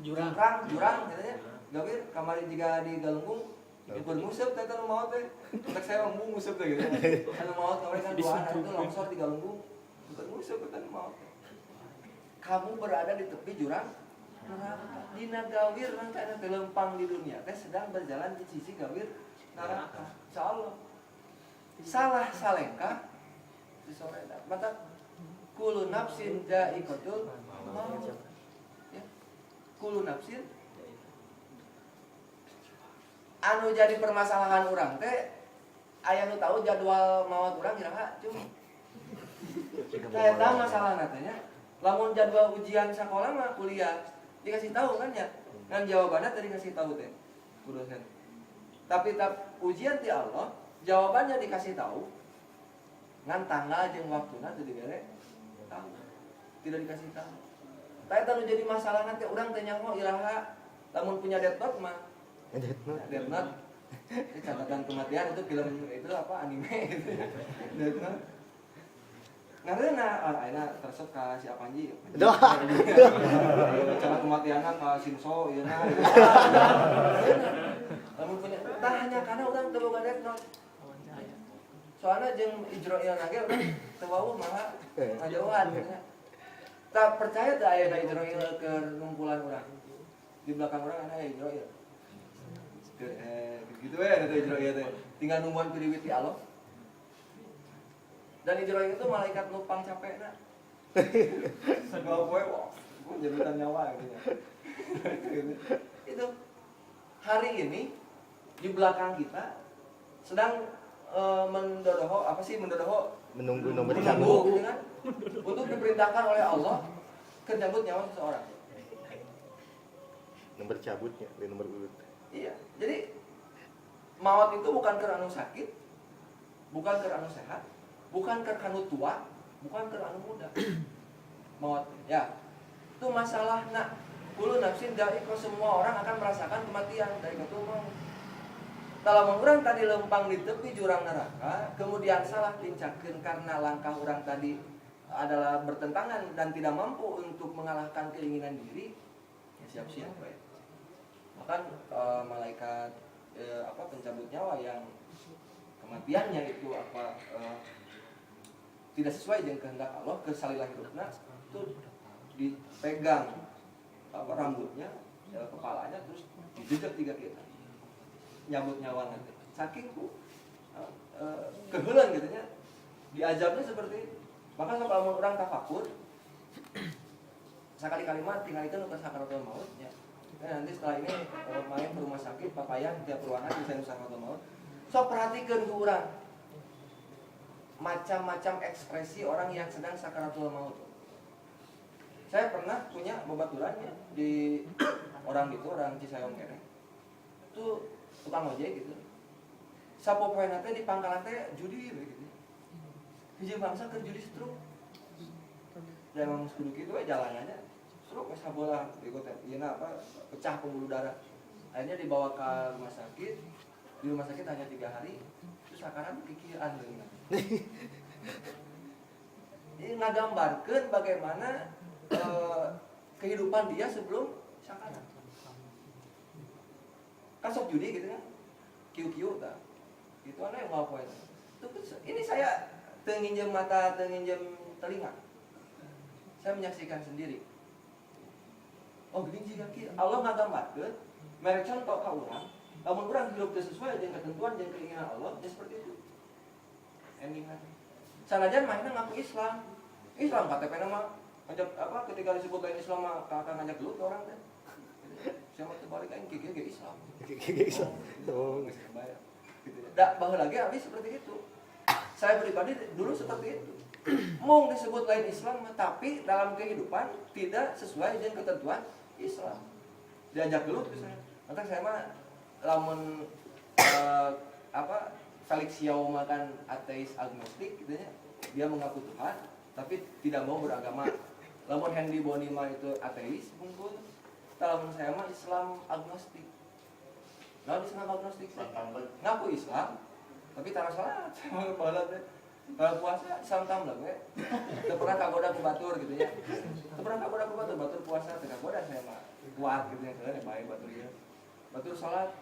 Jurang. Jurang, jurang gitu nya. Gawir kamari juga di Galunggung ukur nguseup teh nu maot teh. Otak saya mah nguseup teh gitu. Anu maot kamari kan dua anak itu longsor di Galunggung. Ukur nguseup teh nu maot. Kamu berada di tepi jurang neraka. Dina gawir nangka teh lempang di dunia teh sedang berjalan di sisi gawir neraka. Insyaallah. Salah salengkah di sore mata kullu nafsin dha'iqatul maut. Ya. Kullu nafsin anu jadi permasalahan urang teh aya nu tahu jadwal maut urang iraha cuma saya tahu masalah teh nya. Lamun jadwal ujian sekolah mah kuliah dikasih tahu kan ya, kan jawabannya tadi kasih tahu teh ku dosen, tapi tap ujian ti Allah jawabannya dikasih tahu ngan tanggal jeung waktuna teu dibere tahu, tidak dikasih tahu. Tapi tanu jadi masalah nanti urang teh nyaho iraha. Lamun punya Death Note mah. Death Note. Death Note. Ini catatan kematian itu film itu apa anime gitu. Death Note. Ngareuna ah ayeuna teresep ka si Apanji. Duh. Cara kematianna ka Shinso ieu na. Lamun punya tah hanya karena urang teu boga Death Note. Soalnya jeung Ijroil ge urang teu wawuh malah ngajauhan gitu nya. Tak percaya teu ayeuna Ijroil keur ngumpulan urang. Di belakang urang ada Ijroil. Gitu we ada Ijroil teh. Tinggal nungguan piriwit ti Allah. Dan Ijroil itu malaikat nu pang capekna. Segala poe wah, gua jadikan nyawa gitu ya. Gitu. Itu hari ini di belakang kita sedang mendodoho, apa sih mendodoho? Menunggu nomor menunggu cabut. Gitu kan? Untuk diperintahkan oleh Allah ke nyawa seseorang. Nomor cabutnya, di nomor urut. Iya, jadi maut itu bukan karena anu sakit, bukan karena anu sehat, bukan karena anu tua, bukan karena anu muda. Maut, ya. Itu masalah nak kullu nafsin dha'iqah, semua orang akan merasakan kematian dari itu maut. Kalau urang tadi lempang di tepi jurang neraka, kemudian salah tincakeun karena langkah urang tadi adalah bertentangan dan tidak mampu untuk mengalahkan keinginan diri, ya siap-siap we. Bahkan malaikat apa pencabut nyawa yang kematiannya itu apa tidak sesuai dengan kehendak Allah kesalilah hidupna itu dipegang apa rambutnya ya, kepalanya terus dijejak tiga kita nyabut nyawa nanti saking ku keheuleun gitu nya diazabnya seperti itu. Maka kalau mau urang tafakur sekali kalimat tinggal itu nu sakaratul maut ya. Nah, nanti setelah ini main ke rumah sakit papayan tiap ruangan bisa nu sakaratul maut. Sok perhatikan ke urang macam-macam ekspresi orang yang sedang sakaratul maut. Saya pernah punya babaturannya di orang gitu, orang Cisayong kene. Itu tukang ojek gitu. Sapopoena teh di pangkalan teh judi we gitu. Hiji bangsa keur judi stroke. Dan emang kudu kitu we jalanannya. Stroke wes sabolah ikut ieu apa pecah pembuluh darah. Akhirnya dibawa ke rumah sakit. Di rumah sakit hanya 3 hari. Terus sekarang pikiran dengan. Ini ngagambarkeun bagaimana kehidupan dia sebelum sakarat. Kan sok judi gitu kan. Kiu-kiu tah. Itu aneh nggak poin. Itu ini saya teu nginjem mata, teu nginjem telinga. Saya menyaksikan sendiri. Oh, gini jika kieu. Allah ngagambarkeun merek contoh ka urang, lamun urang hidup teu sesuai dengan ketentuan dan keinginan Allah, ya seperti itu. Endingnya. Sanajan mainnya ngaku Islam. Islam KTP nama ngajak apa ketika disebut lain Islam mah kakak ngajak dulu ke orang teh. Siapa tuh balik aing kieu ge Islam. Kayak Islam. Oh, Geus kebayang. Gitu. Da baheula lagi habis seperti itu. Saya pribadi dulu seperti itu. Mau disebut lain Islam tapi dalam kehidupan tidak sesuai dengan ketentuan Islam. Diajak dulu ke saya. Maka saya mah lamun apa Felix Siauw makan ateis agnostik gitu ya. Dia mengaku Tuhan, Tapi tidak mau beragama. Lamun Hendy Boni mah itu ateis bungkul. Lamun saya mah Islam agnostik. Lamun Islam agnostik teh ngaku Islam, tapi tara salat. Saya mah baheula teh. Kalau puasa Islam tambah we. Teu pernah kagoda ku batur gitu ya. Teu pernah kagoda ku batur, batur puasa teu kagoda saya mah. Kuat gitu ya, keun bae batur ieu. Batur salat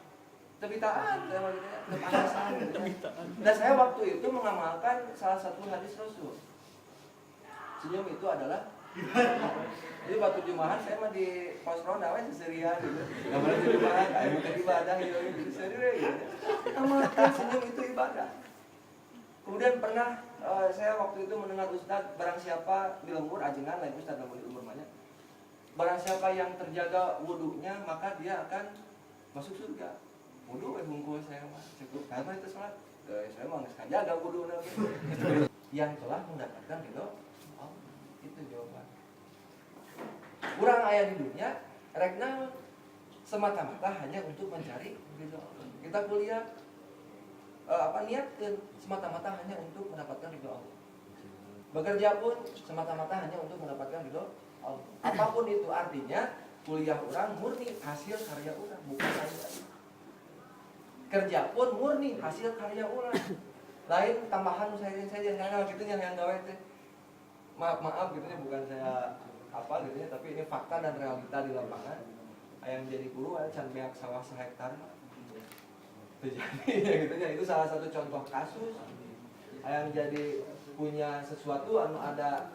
teu taat saya mah gitu ya, teu panasan gitu ya. Dan saya waktu itu mengamalkan salah satu hadis Rasul. Senyum itu adalah. Jadi waktu jumahan saya mah di pos ronda we seserian gitu. Enggak boleh di jumahan, ayo ke ibadah gitu, gitu serius gitu. Amalkan senyum itu ibadah. Kemudian pernah saya waktu itu mendengar ustad, barang siapa di lembur ajengan lain ustad lamun di lembur banyak. Barang siapa yang terjaga wudhunya maka dia akan masuk surga. Wudhu hungkul saya mah cukup. Karena itu salat. Saya mah geus kajaga wudhuna gitu. Yang telah mendapatkan ridho Allah. Itu jawaban. Kurang aya di dunia, rek naon? Semata-mata hanya untuk mencari ridho Allah. Kita kuliah apa niatkan semata-mata hanya untuk mendapatkan ridho Allah. Bekerja pun semata-mata hanya untuk mendapatkan ridho Allah. Apapun itu artinya kuliah urang murni hasil karya urang, bukan lain. Kerja pun murni hasil karya urang. Lain tambahan saya saja karena gitu nya yang gawe teh. Maaf maaf gitu nya, bukan saya apa gitu ya, tapi ini fakta dan realita di lapangan. Yang jadi guru aya can beak sawah sehektar mah. Terjadi ya gitu nya, itu salah satu contoh kasus yang jadi punya sesuatu anu ada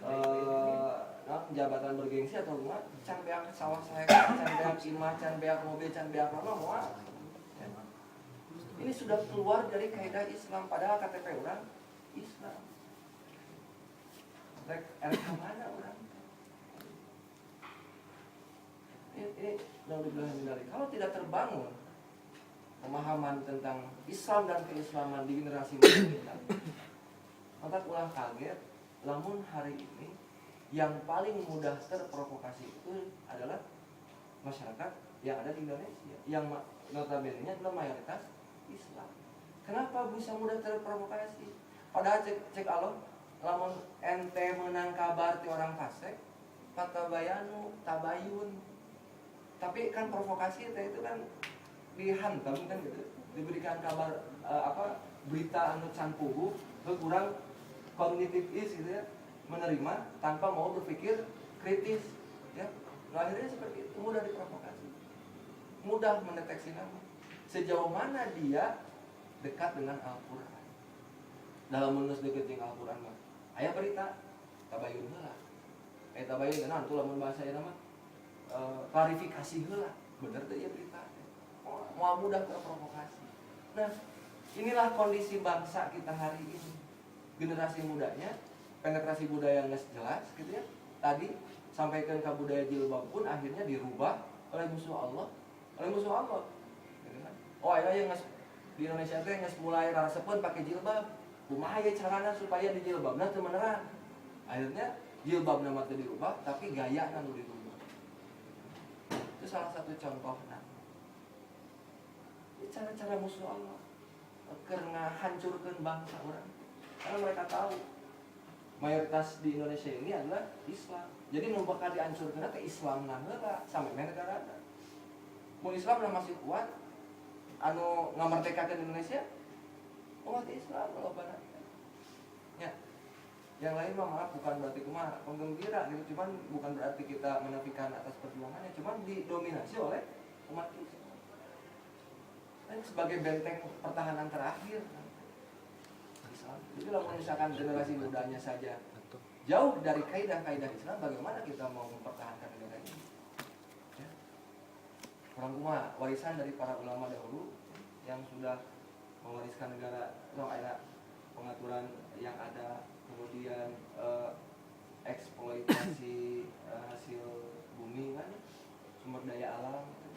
nah, jabatan bergengsi atau enggak can beak sawah sehektar, can beak imah, can beak mobil, can beak apa moal ya. Ini sudah keluar dari kaidah Islam, padahal KTP urang Islam. Rek rek mana urang? Ini naudzubillah min dzalik. Kalau tidak terbangun pemahaman tentang Islam dan keislaman di generasi muda kita, maka ulah kaget lamun hari ini yang paling mudah terprovokasi itu adalah masyarakat yang ada di Indonesia, yang notabene-nya adalah mayoritas Islam. Kenapa bisa mudah terprovokasi? Padahal cek cek Allah, lamun ente menang kabar ti orang fasik, fatabayanu, tabayun. Tapi kan provokasi itu kan dihantam kan gitu, diberikan kabar apa berita anu can puguh, kurang kognitif is gitu ya, menerima tanpa mau berpikir kritis ya. Nah, akhirnya seperti itu, mudah diprovokasi, mudah mendeteksi nama sejauh mana dia dekat dengan Al-Quran. Dalam menulis dekat dengan Al-Quran mah aya berita tabayun heula, tabayun nah tuh lamun bahasa ieu mah klarifikasi heula, bener teh ieu berita, mau mudah terprovokasi. Nah, inilah kondisi bangsa kita hari ini. Generasi mudanya penetrasi budaya nggak jelas gitu ya. Tadi sampaikan ke budaya jilbab pun akhirnya dirubah oleh musuh Allah, oleh musuh Allah. Gitu kan? Oh, ayo yang di Indonesia teh geus mulai rasepeun pakai jilbab. Kumaha ya carana supaya di jilbabna teu menerang? Akhirnya jilbab nama teu dirubah, tapi gaya nu dirubah. Itu salah satu contoh. Nah, ini cara-cara musuh Allah keur ngahancurkeun bangsa urang. Karena mereka tahu mayoritas di Indonesia ini adalah Islam. Jadi nu bakal dihancurkeun teh Islam nah heula sampai negara. Mun Islam lah masih kuat, anu ngamerdekakeun Indonesia umat Islam lobana. Ya. Yang lain mah maaf, bukan berarti kumaha penggembira gitu, cuman bukan berarti kita menafikan atas perjuangannya, cuman didominasi oleh umat Islam. Dan sebagai benteng pertahanan terakhir Islam. Jadi kalau misalkan generasi mudanya saja jauh dari kaidah-kaidah Islam, bagaimana kita mau mempertahankan negara ini? Ya. Kurang kumaha warisan dari para ulama dahulu yang sudah mewariskan negara, no, ada pengaturan yang ada, kemudian eksploitasi hasil bumi kan, sumber daya alam gitu.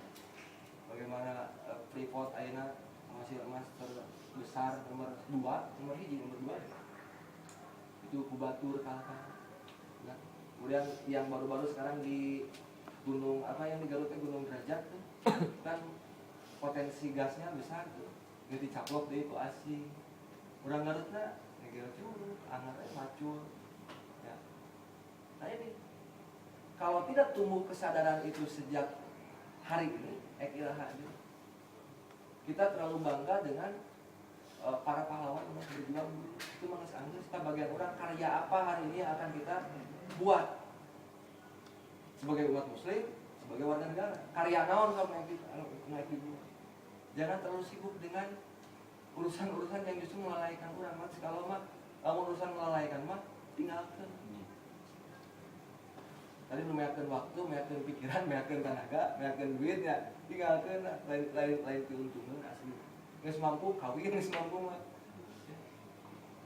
Bagaimana Freeport ayeuna penghasil emas terbesar nomor 2, nomor hiji, nomor 2 itu ku batur kalahkan. Nah, kemudian yang baru-baru sekarang di gunung apa yang di Garutnya, Gunung Derajat tuh kan potensi gasnya besar tuh, ini dicaplok deh ku asing. Urang Garutna negara curug, angarnya macul. Nah ini, kalau tidak tumbuh kesadaran itu sejak hari ini, iraha aja. Kita terlalu bangga dengan para pahlawan yang berjuang dulu. Itu mah geus anggeus, kita bagian orang karya apa hari ini yang akan kita buat sebagai umat muslim, sebagai warga negara. Karya naon kamu yang kita anu naik dibuat. Jangan terlalu sibuk dengan urusan-urusan yang justru melalaikan orang. Mas, kalau mah lamun urusan melalaikan mah tinggalkan. Tadi nu meakeun waktu, meakeun pikiran, meakeun tenaga, meakeun duit ya, tinggalkeun lah. Lain lain lain keuntungan asli. Geus mampu kawin, geus mampu mah. Ya.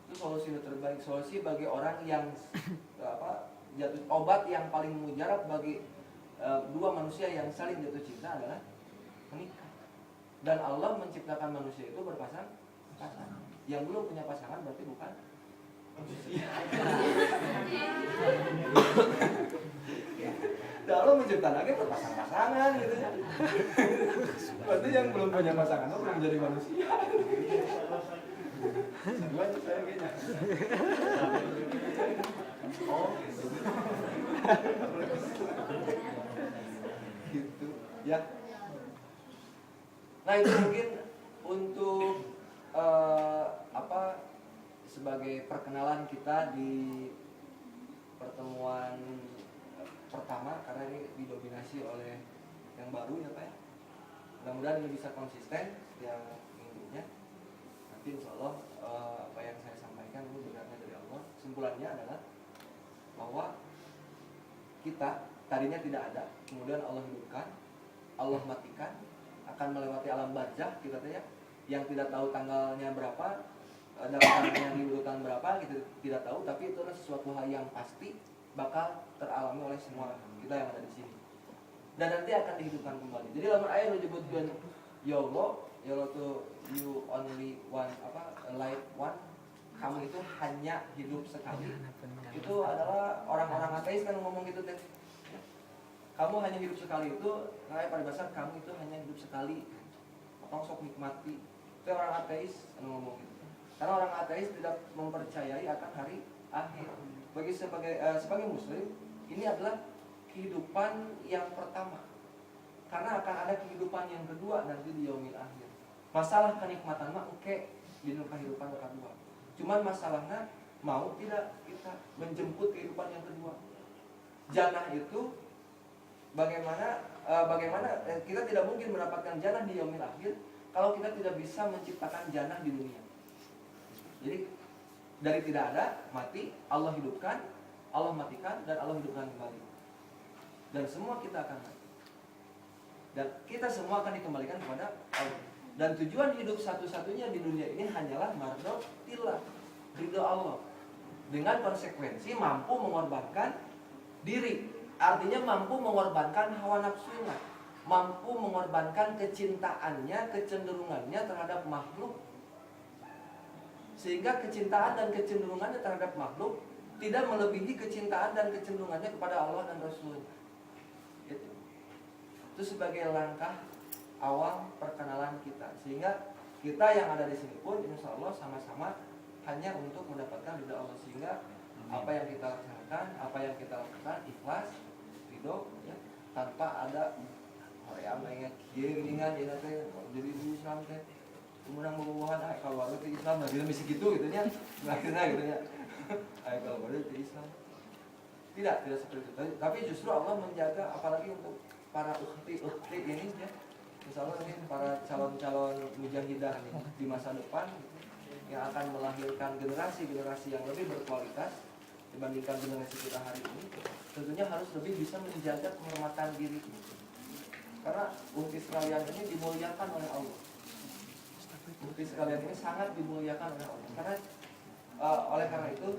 Itu solusi terbaik, solusi bagi orang yang apa jatuh, obat yang paling mujarab bagi dua manusia yang saling jatuh cinta adalah menikah. Dan Allah menciptakan manusia itu berpasang pasangan. Yang belum punya pasangan berarti bukan manusia. Dan Allah menciptakan lagi berpasang-pasangan gitu ya. Berarti yang belum punya pasangan itu belum menjadi manusia. Dua aja saya kayaknya. Oh, gitu. Gitu ya. Nah itu mungkin untuk apa sebagai perkenalan kita di pertemuan pertama, karena ini didominasi oleh yang baru ya Pak ya. Mudah-mudahan ini bisa konsisten setiap minggunya. Nanti insya Allah apa yang saya sampaikan ini benarnya dari Allah. Kesimpulannya adalah bahwa kita tadinya tidak ada, kemudian Allah hidupkan, Allah matikan, akan melewati alam barzah kita teh ya, yang tidak tahu tanggalnya berapa, daftarnya di urutan berapa, kita tidak tahu, tapi itu adalah sesuatu hal yang pasti bakal teralami oleh semua kita yang ada di sini. Dan nanti akan dihidupkan kembali. Jadi lamun aya nu nyebutkeun YOLO, YOLO tuh you only one apa life one, kamu itu hanya hidup sekali. Itu adalah orang-orang ateis kan ngomong gitu teh. Kamu hanya hidup sekali itu, kayak paribasa kamu itu hanya hidup sekali. Tong sok nikmati. Itu orang ateis yang ngomong gitu. Karena orang ateis tidak mempercayai akan hari akhir. Bagi sebagai muslim, ini adalah kehidupan yang pertama. Karena akan ada kehidupan yang kedua nanti di yaumil akhir. Masalah kenikmatan mah oke di kehidupan kedua. Cuman masalahnya mau tidak kita menjemput kehidupan yang kedua. Jannah itu bagaimana kita tidak mungkin mendapatkan jannah di yaumil akhir kalau kita tidak bisa menciptakan jannah di dunia. Jadi dari tidak ada, mati, Allah hidupkan, Allah matikan, dan Allah hidupkan kembali. Dan semua kita akan mati. Dan kita semua akan dikembalikan kepada Allah. Dan tujuan hidup satu-satunya di dunia ini hanyalah mardhatillah, ridho Allah. Dengan konsekuensi mampu mengorbankan diri. Artinya mampu mengorbankan hawa nafsunya, mampu mengorbankan kecintaannya, kecenderungannya terhadap makhluk. Sehingga kecintaan dan kecenderungannya terhadap makhluk tidak melebihi kecintaan dan kecenderungannya kepada Allah dan Rasulnya. Itu. Itu sebagai langkah awal perkenalan kita. Sehingga kita yang ada di sini pun insya Allah sama-sama hanya untuk mendapatkan ridho Allah. Sehingga apa yang kita laksanakan, apa yang kita lakukan ikhlas, ridho, ya, tanpa ada hoream ingat kieu geuningan ieu teh jadi di Islam teh menang bobogohan ah kalau baru ti Islam nah bisa gitu gitu nya akhirnya gitu nya ah kalau baru ti Islam tidak seperti itu, tapi justru Allah menjaga apalagi untuk para ukhti-ukhti ini ya, misalnya ini para calon-calon mujahidah nih di masa depan gitu, yang akan melahirkan generasi-generasi yang lebih berkualitas dibandingkan generasi kita hari ini, tentunya harus lebih bisa menjaga kehormatan diri. Karena ukhti sekalian ini dimuliakan oleh Allah. Ukhti sekalian ini sangat dimuliakan oleh Allah. Karena oleh karena itu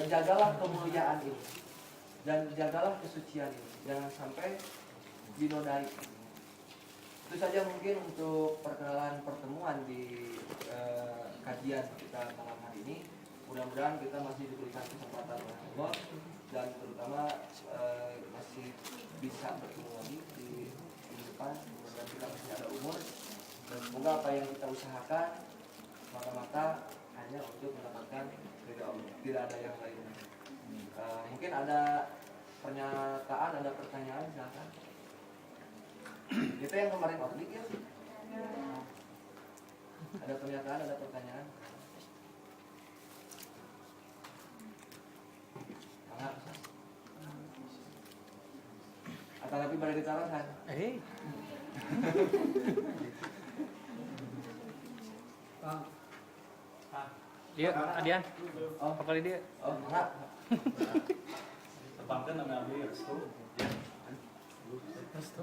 jagalah kemuliaan ini dan jagalah kesucian ini. Jangan sampai dinodai. Itu saja mungkin untuk perkenalan pertemuan di kajian kita malam hari ini. Mudah-mudahan kita masih diberikan kesempatan oleh Allah dan terutama masih bisa bertemu lagi di minggu depan. Mudah-mudahan kita masih ada umur dan semoga apa yang kita usahakan semata-mata hanya untuk mendapatkan ridha Allah, tidak ada yang lainnya. Mungkin ada pernyataan, ada pertanyaan, silakan. Itu yang kemarin ordik ya. Ada pernyataan, ada pertanyaan. Mangga, Ustaz. Atau tapi pada ditaruhan. Eh. Dia, Adian. Oh. Apa kali dia? Oh, enggak. Tepangkan nama abdi Restu. Ya. Restu.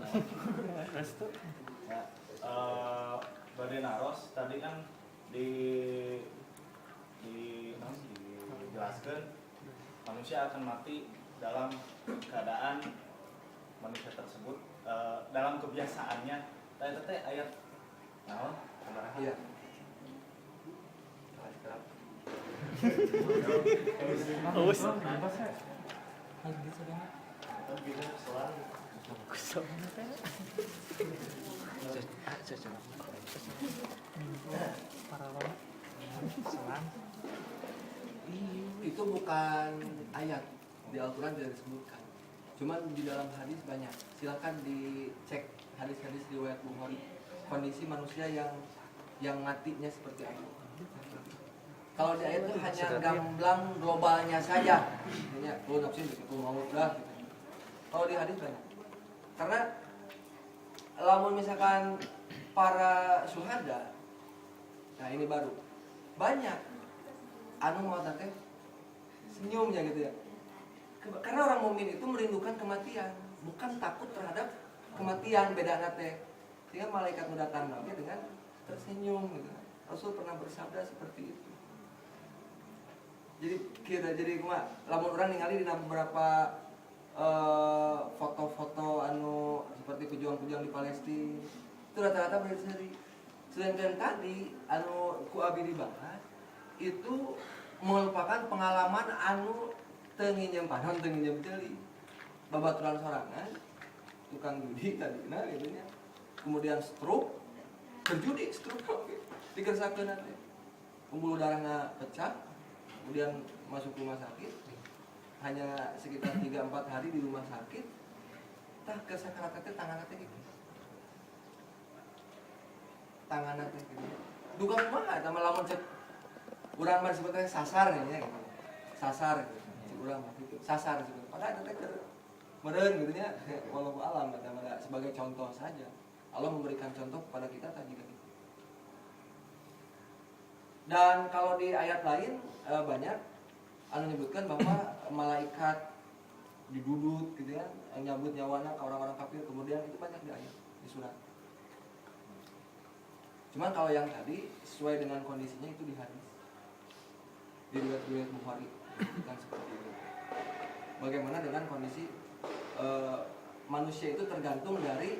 Restu. Ya. Bade naros tadi kan di naon, dijelaskan manusia akan mati dalam keadaan manusia tersebut dalam kebiasaannya. Tadi teh ayat naon? Sabaraha? Iya. Aus. Itu bukan ayat di Al-Quran tidak disebutkan. Cuman di dalam hadis banyak. Silakan dicek hadis-hadis riwayat Bukhari. Kondisi manusia yang matinya seperti apa. Kalau di ayat itu hanya gamblang globalnya saja. Hanya kalau nafsu itu mau dah gitu. Kalau di hadis banyak. Karena lamun misalkan para syuhada, nah ini baru banyak anu mau teh senyumnya gitu ya. Karena orang mukmin itu merindukan kematian, bukan takut terhadap kematian, beda teh. Sehingga malaikat mendatang lagi dengan tersenyum gitu. Rasul pernah bersabda seperti itu. Jadi kira jadi kumaha lamun urang ningali dina beberapa foto-foto anu seperti pejuang-pejuang di Palestina itu rata-rata berseri. Sedangkan tadi anu ku abi dibahas itu merupakan pengalaman anu teu nginjem panon, teu nginjem ceuli. Babaturan sorangan, tukang judi tadi nah gitu nya. Kemudian stroke, berjudi stroke oke. Dikersakeun teh. Pembuluh darahnya pecah, kemudian masuk rumah sakit. Hanya sekitar 3-4 hari di rumah sakit. Tah kesakarat teh tanganna teh gitu. Tanganna teh gitu. Duka kumaha eta mah lamun cek urang mah disebutnya sasar nya gitu. Sasar gitu. Cek urang mah gitu. Sasar disebut. Padahal eta teh keur meureun gitu nya. Wallahu alam eta mah sebagai contoh saja. Allah memberikan contoh kepada kita tadi gitu. Dan kalau di ayat lain banyak anu menyebutkan bahwa malaikat didudut gitu ya, nyabut nyawana ke orang-orang kafir, kemudian itu banyak di ayat, di surat. Cuman kalau yang tadi sesuai dengan kondisinya itu di hadis. Di riwayat-riwayat Bukhari kan seperti itu. Bagaimana dengan kondisi manusia itu tergantung dari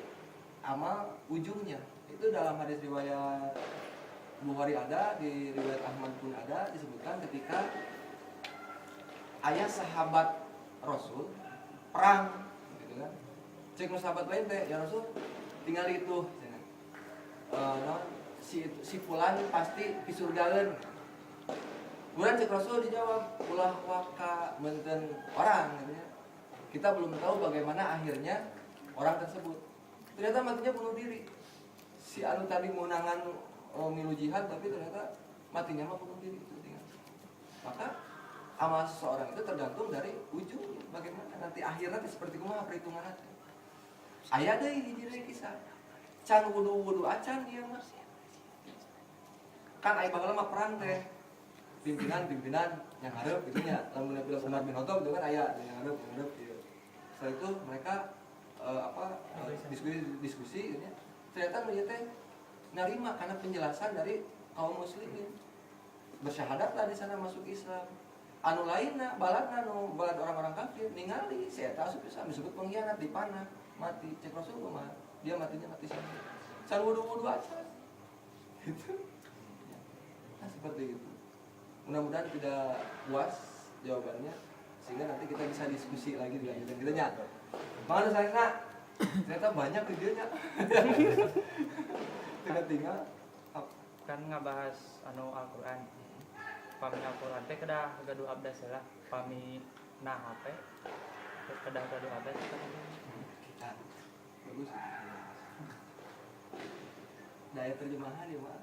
amal ujungnya. Itu dalam hadis riwayat Bukhari ada, di riwayat Ahmad pun ada, disebutkan ketika ayah sahabat Rasul perang gitu kan. Cek nu sahabat lain teh, ya Rasul tinggal itu cenah. Naon, si fulan pasti pisurgaeun. Kemudian cek Rasul dijawab, ulah waka menten orang gitu ya. Kita belum tahu bagaimana akhirnya orang tersebut. Ternyata matinya bunuh diri. Si anu tadi menangan milu jihad tapi ternyata matinya mah bunuh diri itu tinggal. Maka amal seseorang itu tergantung dari ujung bagaimana nanti akhirnya nanti seperti kumaha perhitungan nanti. Aya deui hiji deui kisah. Can wudu-wudu acan ieu mah. Kan aya baheula mah perang teh. Pimpinan-pimpinan yang hareup gitu nya. Lamun film Umar bin Khattab itu kan aya yang hareup gitu. Setelah itu mereka diskusi gitu nya. Ternyata nu ieu teh nerima karena penjelasan dari kaum muslimin. Bersyahadatlah di sana masuk Islam. Anu lainna baladna nu balad orang-orang kafir ningali si eta asup Islam disebut pengkhianat dipanah mati. Cek Rasul kumaha? Dia matinya mati syahid. Can wudu-wudu acan. Gitu. Nah, seperti itu. Mudah-mudahan tidak puas jawabannya sehingga nanti kita bisa diskusi lagi dilanjutkan kita nya. Bang saya ternyata banyak videonya. Tinggal-tinggal Kan ngabahas anu Al-Qur'an. Pami Al-Qur'an teh kedah gaduh abdas lah. Pami Nah, HP kadang kado HP Kita bagus. Daya terjemahan ya, Pak.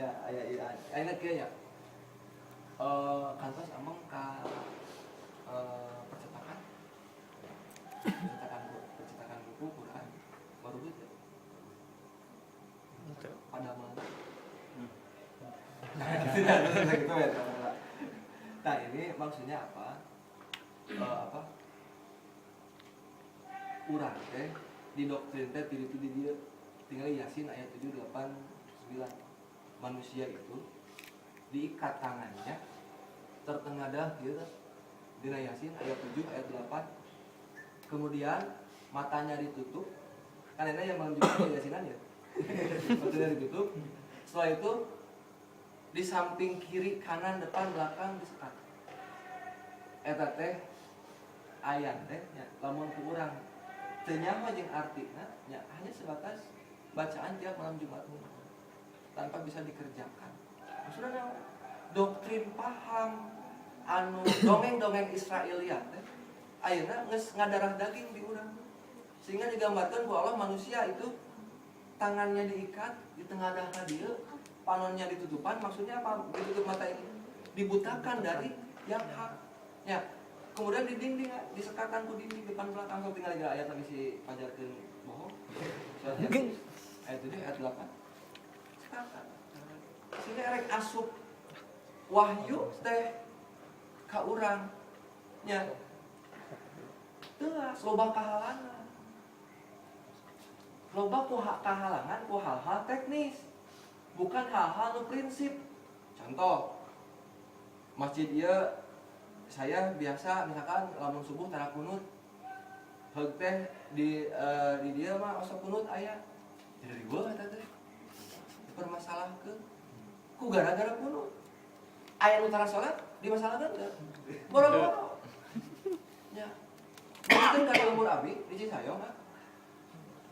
Ya, aya iya. Ayeuna kieu nya. Kantos ameng ka percetakan. Percetakan buku Quran baru ya. Pada mana? Nah, gitu ya. Nah, ini maksudnya apa? Apa? Urang teh di doktrin teh di itu di dia tinggal Yasin ayat 7 8 9. Manusia itu diikat tangannya, tertengadah gitu, dina Yasin ayat 7 ayat 8, kemudian matanya ditutup kan, ini yang malam juga Yasinan ya, matanya ditutup, setelah itu di samping kiri, kanan, depan, belakang disekat. Eta teh ayat teh nya, lamun ku urang teu nyaho jeung artina nya, hanya sebatas bacaan tiap malam Jumat tanpa bisa dikerjakan. Maksudnya naon? Doktrin paham anu dongeng-dongeng Israiliyat teh ayeuna geus ngadarah daging di urang, sehingga digambarkan ku Allah manusia itu tangannya diikat di tengah dah dia, panonnya ditutupan. Maksudnya apa ditutup mata ini? Dibutakan dari yang hak ya. Kemudian di dinding disekatkan ku dinding depan belakang. Kalau tinggal ayat lagi si pajarkeun bohong. Surat Yasin ayat 7 ayat 8, sekatan sehingga erek asup wahyu teh ka urang nya teu, loba kahalangan, loba ku kahalangan ku hal-hal teknis, bukan hal-hal nu prinsip. Contoh masjid ieu, saya biasa misalkan lamun subuh tara kunut. Heug teh di dieu mah osok kunut aya, jadi riweuh eta teh dipermasalahkeun ku gara-gara kunut. Aya nu tara salat dimasalahkeun teu? Boro-boro nya. Mungkin ka lembur abi di Cisayong ah.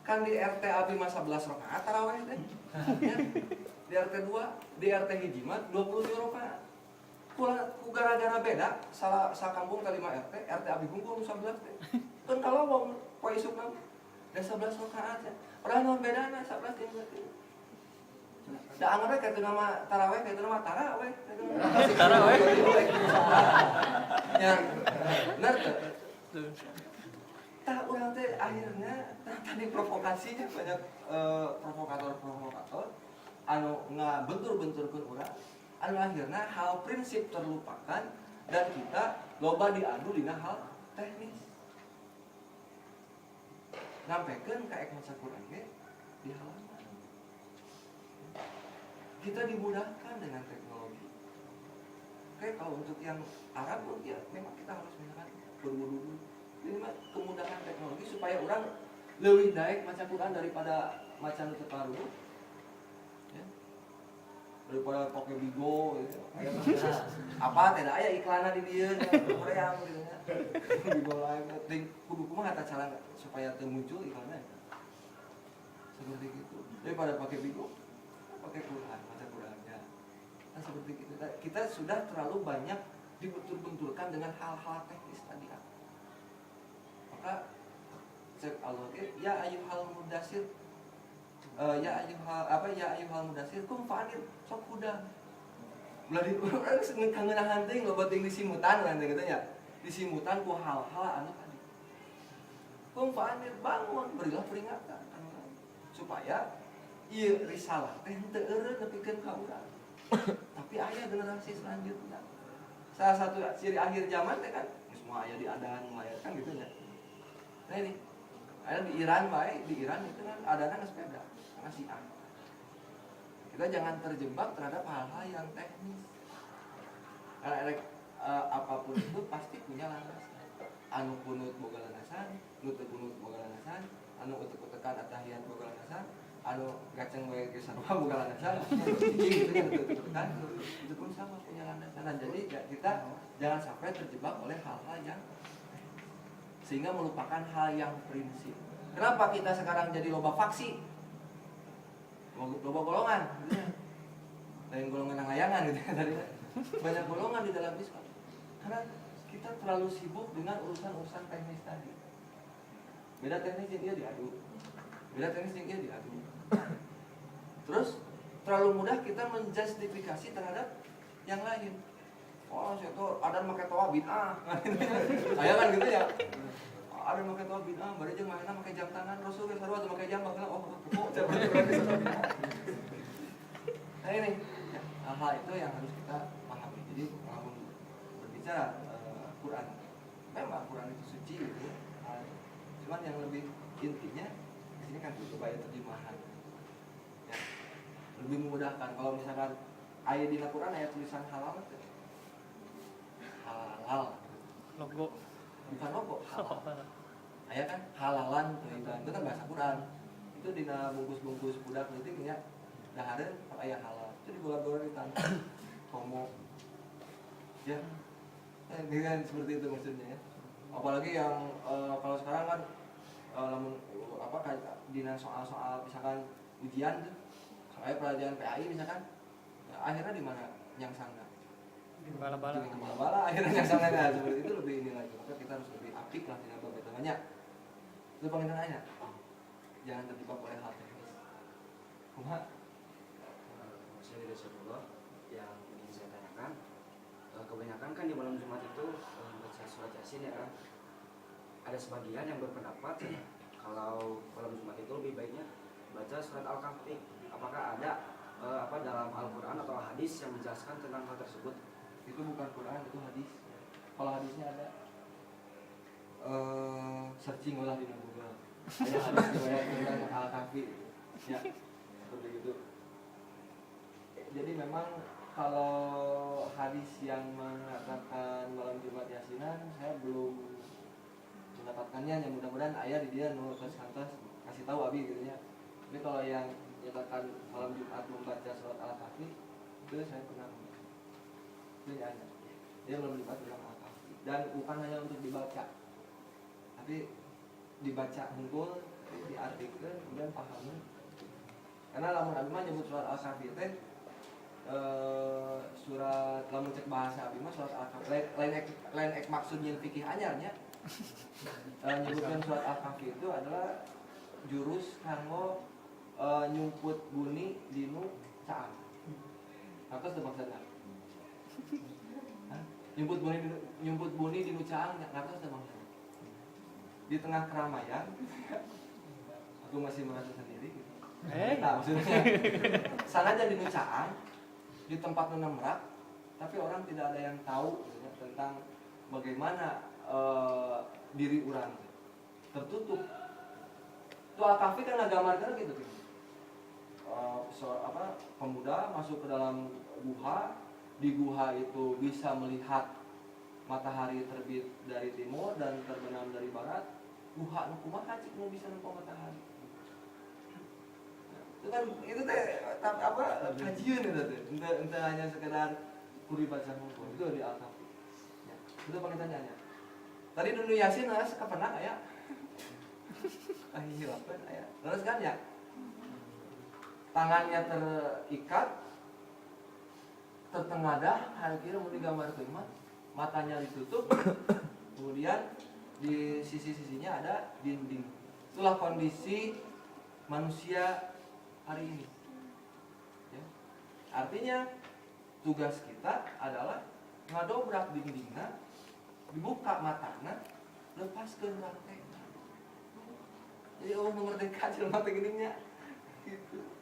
Kan di RT abi mah 11 rakaat taraweh teh ya. Di RT 2, di RT hiji mah 27 rakaat. Ku gara-gara beda salah sakampung ka 5 RT, RT abi hungkul nu 11 teh kan. Kalau wong poe isuk mah da 11 rakaat ya. Padahal naon bedana 11 jeung 11? Da anggap we kitu nama taraweh, kitu nama taraweh. Taraweh. Ya, bener teu? Tah, urang teh akhirnya tah, tadi provokasinya banyak, provokator-provokator anu ngabentur-benturkeun urang, anu akhirnya hal prinsip terlupakan dan kita loba diadu dina hal teknis. Nyampekeun ka ek maca Quran ge di halaman. Kita dimudahkan dengan teknologi. Oke, kalau untuk yang Arab pun ya memang kita harus misalkan berwudu dulu. Ini mah kemudahan teknologi supaya orang lebih daek maca Quran daripada maca nu teu paruh. Ya. Daripada pakai Bigo gitu. Apa tidak aya iklanna di dieu hoream gitu nya. Bigo lain ting kudu kumaha tata cara supaya teu muncul iklannya. Seperti gitu. Daripada pakai Bigo, pakai Quran, maca Qurannya. Nah, seperti itu. Nah, kita sudah terlalu banyak dibentur-benturkan dengan hal-hal teknis tadi. Maka cek Allah ge ya ayyuhal mudassir, ya ayyuhal apa, ya ayyuhal mudassir qum fa'andzir, sok hudang. Ulah di urang kangenahan teuing, loba teuing disimutan kan gitu nya. Disimutan ku hal-hal anu tadi. Qum fa'andzir, bangun, berilah peringatan anu lain. Supaya ieu risalah teh henteu eureun nepikeun ka urang. Tapi aya generasi selanjutnya. Salah satu ciri akhir zaman teh kan semua aya di adan, aya kan gitu nya. Nah ini ada di Iran baik, di Iran itu kan adana geus beda karena si A. Kita jangan terjebak terhadap hal-hal yang teknis. Karena apapun itu pasti punya landasan. Anu kunut boga landasan, nu teu kunut boga landasan, anu utek-utekan atahiyat boga landasan, anu gaceng we ge sarua boga landasan, cicing gitu kan utek-utekan, itu pun sama punya landasan. Nah, jadi ya, kita jangan sampai terjebak oleh hal-hal yang sehingga melupakan hal yang prinsip. Kenapa kita sekarang jadi loba faksi? Loba golongan, gitu ya. Lain golongan yang layangan gitu ya tadi. Banyak golongan di dalam Islam. Karena kita terlalu sibuk dengan urusan-urusan teknis tadi. Beda teknis yang dia diadu. Beda teknis yang dia diadu. Terus terlalu mudah kita menjustifikasi terhadap yang lain. Oh, saya tuh ada make toa bid'ah. Aya kan gitu ya. Ada make toa bid'ah, bari jeung mainna make jam tangan, Rasul ge sarua teu make jam baheula. Oh, oh, berarti bid'ah. Nah ini, ya, hal-hal itu yang harus kita pahami. Jadi kalau berbicara Quran, memang Quran itu suci gitu ya. Cuman yang lebih intinya di sini kan butuh banyak terjemahan. Ya, lebih memudahkan kalau misalkan ayat di Quran ayat tulisan halal itu halal Logo. Bukan logo, halal. Aya kan halalan thayyiban, itu kan bahasa Quran. Itu dina bungkus-bungkus budak leutik nya, dahareun aya halal. Itu digolor-golor di tanah. Komo. Ya. Ini kan seperti itu maksudnya ya. Apalagi yang kalau sekarang kan lamun apa kayak dina soal-soal misalkan ujian tuh, soalnya pelajaran PAI misalkan, ya, akhirnya di mana nyangsangna? Di bala-bala. Di bala-bala akhirnya nyangsangna, nah, seperti itu lebih ini lagi. Maka kita harus lebih apik lah dina bab eta nya. Itu panginten nya. Jangan terjebak oleh hal teknis. Kumaha? Saya dari Rasulullah yang ingin saya tanyakan, kebanyakan kan di malam Jumat itu baca surat Yasin ya kan. Ada sebagian yang berpendapat ya, kalau malam Jumat itu lebih baiknya baca surat Al-Kahfi. Apakah ada apa dalam Al-Quran atau hadis yang menjelaskan tentang hal tersebut? Itu bukan Quran, itu hadis. Kalau hadisnya ada, searching lah di Google. Ada hadis riwayat tentang Al-Kahfi. Ya, seperti itu. Jadi memang kalau hadis yang mengatakan malam Jumat yasinan, saya belum mendapatkannya. Yang mudah-mudahan aya di dia nu tos kantos kasih tahu abi gitu ya. Tapi kalau yang menyatakan malam Jumat membaca surat Al-Kahfi itu saya pernah itu ya ada. Dia malam Jumat bilang Al-Kahfi dan bukan hanya untuk dibaca, tapi dibaca hungkul, diartikan, kemudian pahami. Karena lamun abi mah nyebut surat Al-Kahfi teh surat lamun cek bahasa abi mah surat Al-Kahfi lain ek maksud nyeun fikih anyar nya. Nyebutkan surat Al-Kahfi itu adalah jurus kanggo nyumput buni dinu caang. Ngartos teu maksudna? Hah? Nyumput buni dinu caang, ngartos teu maksudna? Di tengah keramaian aku masih merasa sendiri gitu. Eh. Nah, maksudnya sanajan dinu caang di tempat nu nemrak, tapi orang tidak ada yang tahu gitu ya, tentang bagaimana diri orang tertutup. Tuh Al-Kahfi kan ngagambarkan gitu gitu. So, apa, pemuda masuk ke dalam guha, di guha itu bisa melihat matahari terbit dari timur dan terbenam dari barat. Guha nu kumaha cik nu bisa nempo matahari? Itu kan itu teh apa kajian itu teh. Ente hanya sekedar kudu dibaca hungkul. Itu di Al-Kahfi. Ya, itu panginten nya. Tadi dulu Yasin lah kapan aya? Ah, hilapan aya. Terus kan ya? Tangannya terikat, tertengadah, kira mau digambarkeun mah, matanya ditutup, kemudian di sisi-sisinya ada dinding. Itulah kondisi manusia hari ini. Ya. Artinya tugas kita adalah ngadobrak dindingna, dibuka matana, lepaskan rantai. Jadi oh merdeka jelema teh geuning nya. Gitu.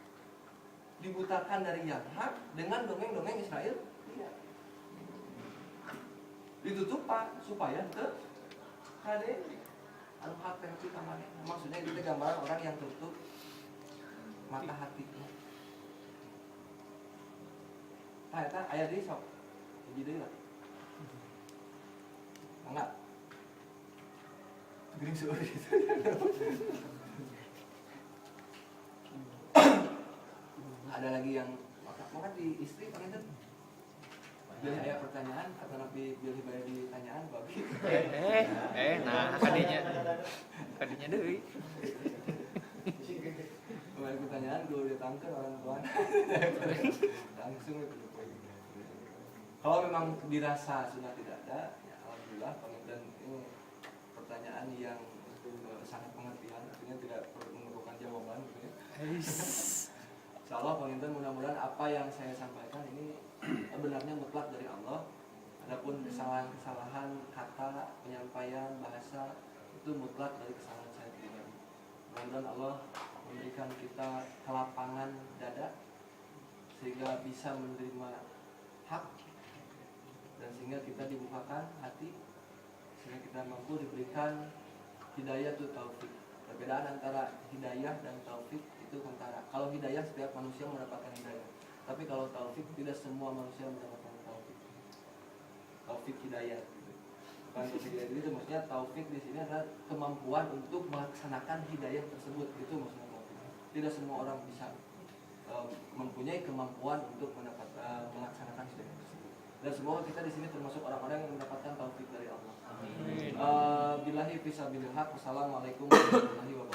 Dibutakan dari yang hak dengan dongeng-dongeng Israel. Iya. Ditutupan supaya teu kade anu hak teh nepi ka manehna. Maksudnya itu teh gambaran orang yang tutup mata hatinya. Tah eta aya deui sok. Hiji deui lah. Mangga. Geuning seueur gitu. Ada lagi yang maka di istri panginten bilih aya pertanyaan atau napi bilih bade ditanyaan babi. Eh, nah kadinya. Kadinya deui. Kemarin pertanyaan dulu ditangkap orang tua langsung itu poin. Kalau memang dirasa sudah tidak ada, ya alhamdulillah. Dan ini pertanyaan yang sangat pengertian, artinya tidak perlu memerlukan jawaban gitu ya. Insya Allah panginten mudah-mudahan apa yang saya sampaikan ini benarnya mutlak dari Allah. Adapun kesalahan-kesalahan kata, penyampaian, bahasa itu mutlak dari kesalahan saya pribadi. Mudah-mudahan Allah memberikan kita kelapangan dada sehingga bisa menerima hak dan sehingga kita dibukakan hati sehingga kita mampu diberikan hidayah itu taufik. Perbedaan antara hidayah dan taufik itu kentara. Kalau hidayah setiap manusia mendapatkan hidayah. Tapi kalau taufik tidak semua manusia mendapatkan taufik. Taufik hidayah gitu. Bukan taufik hidayah itu maksudnya, taufik di sini adalah kemampuan untuk melaksanakan hidayah tersebut, itu maksudnya taufik. Tidak semua orang bisa mempunyai kemampuan untuk mendapat melaksanakan hidayah tersebut. Dan semoga kita di sini termasuk orang-orang yang mendapatkan taufik dari Allah. Amin. Billahi fisabilillah. Wassalamualaikum warahmatullahi.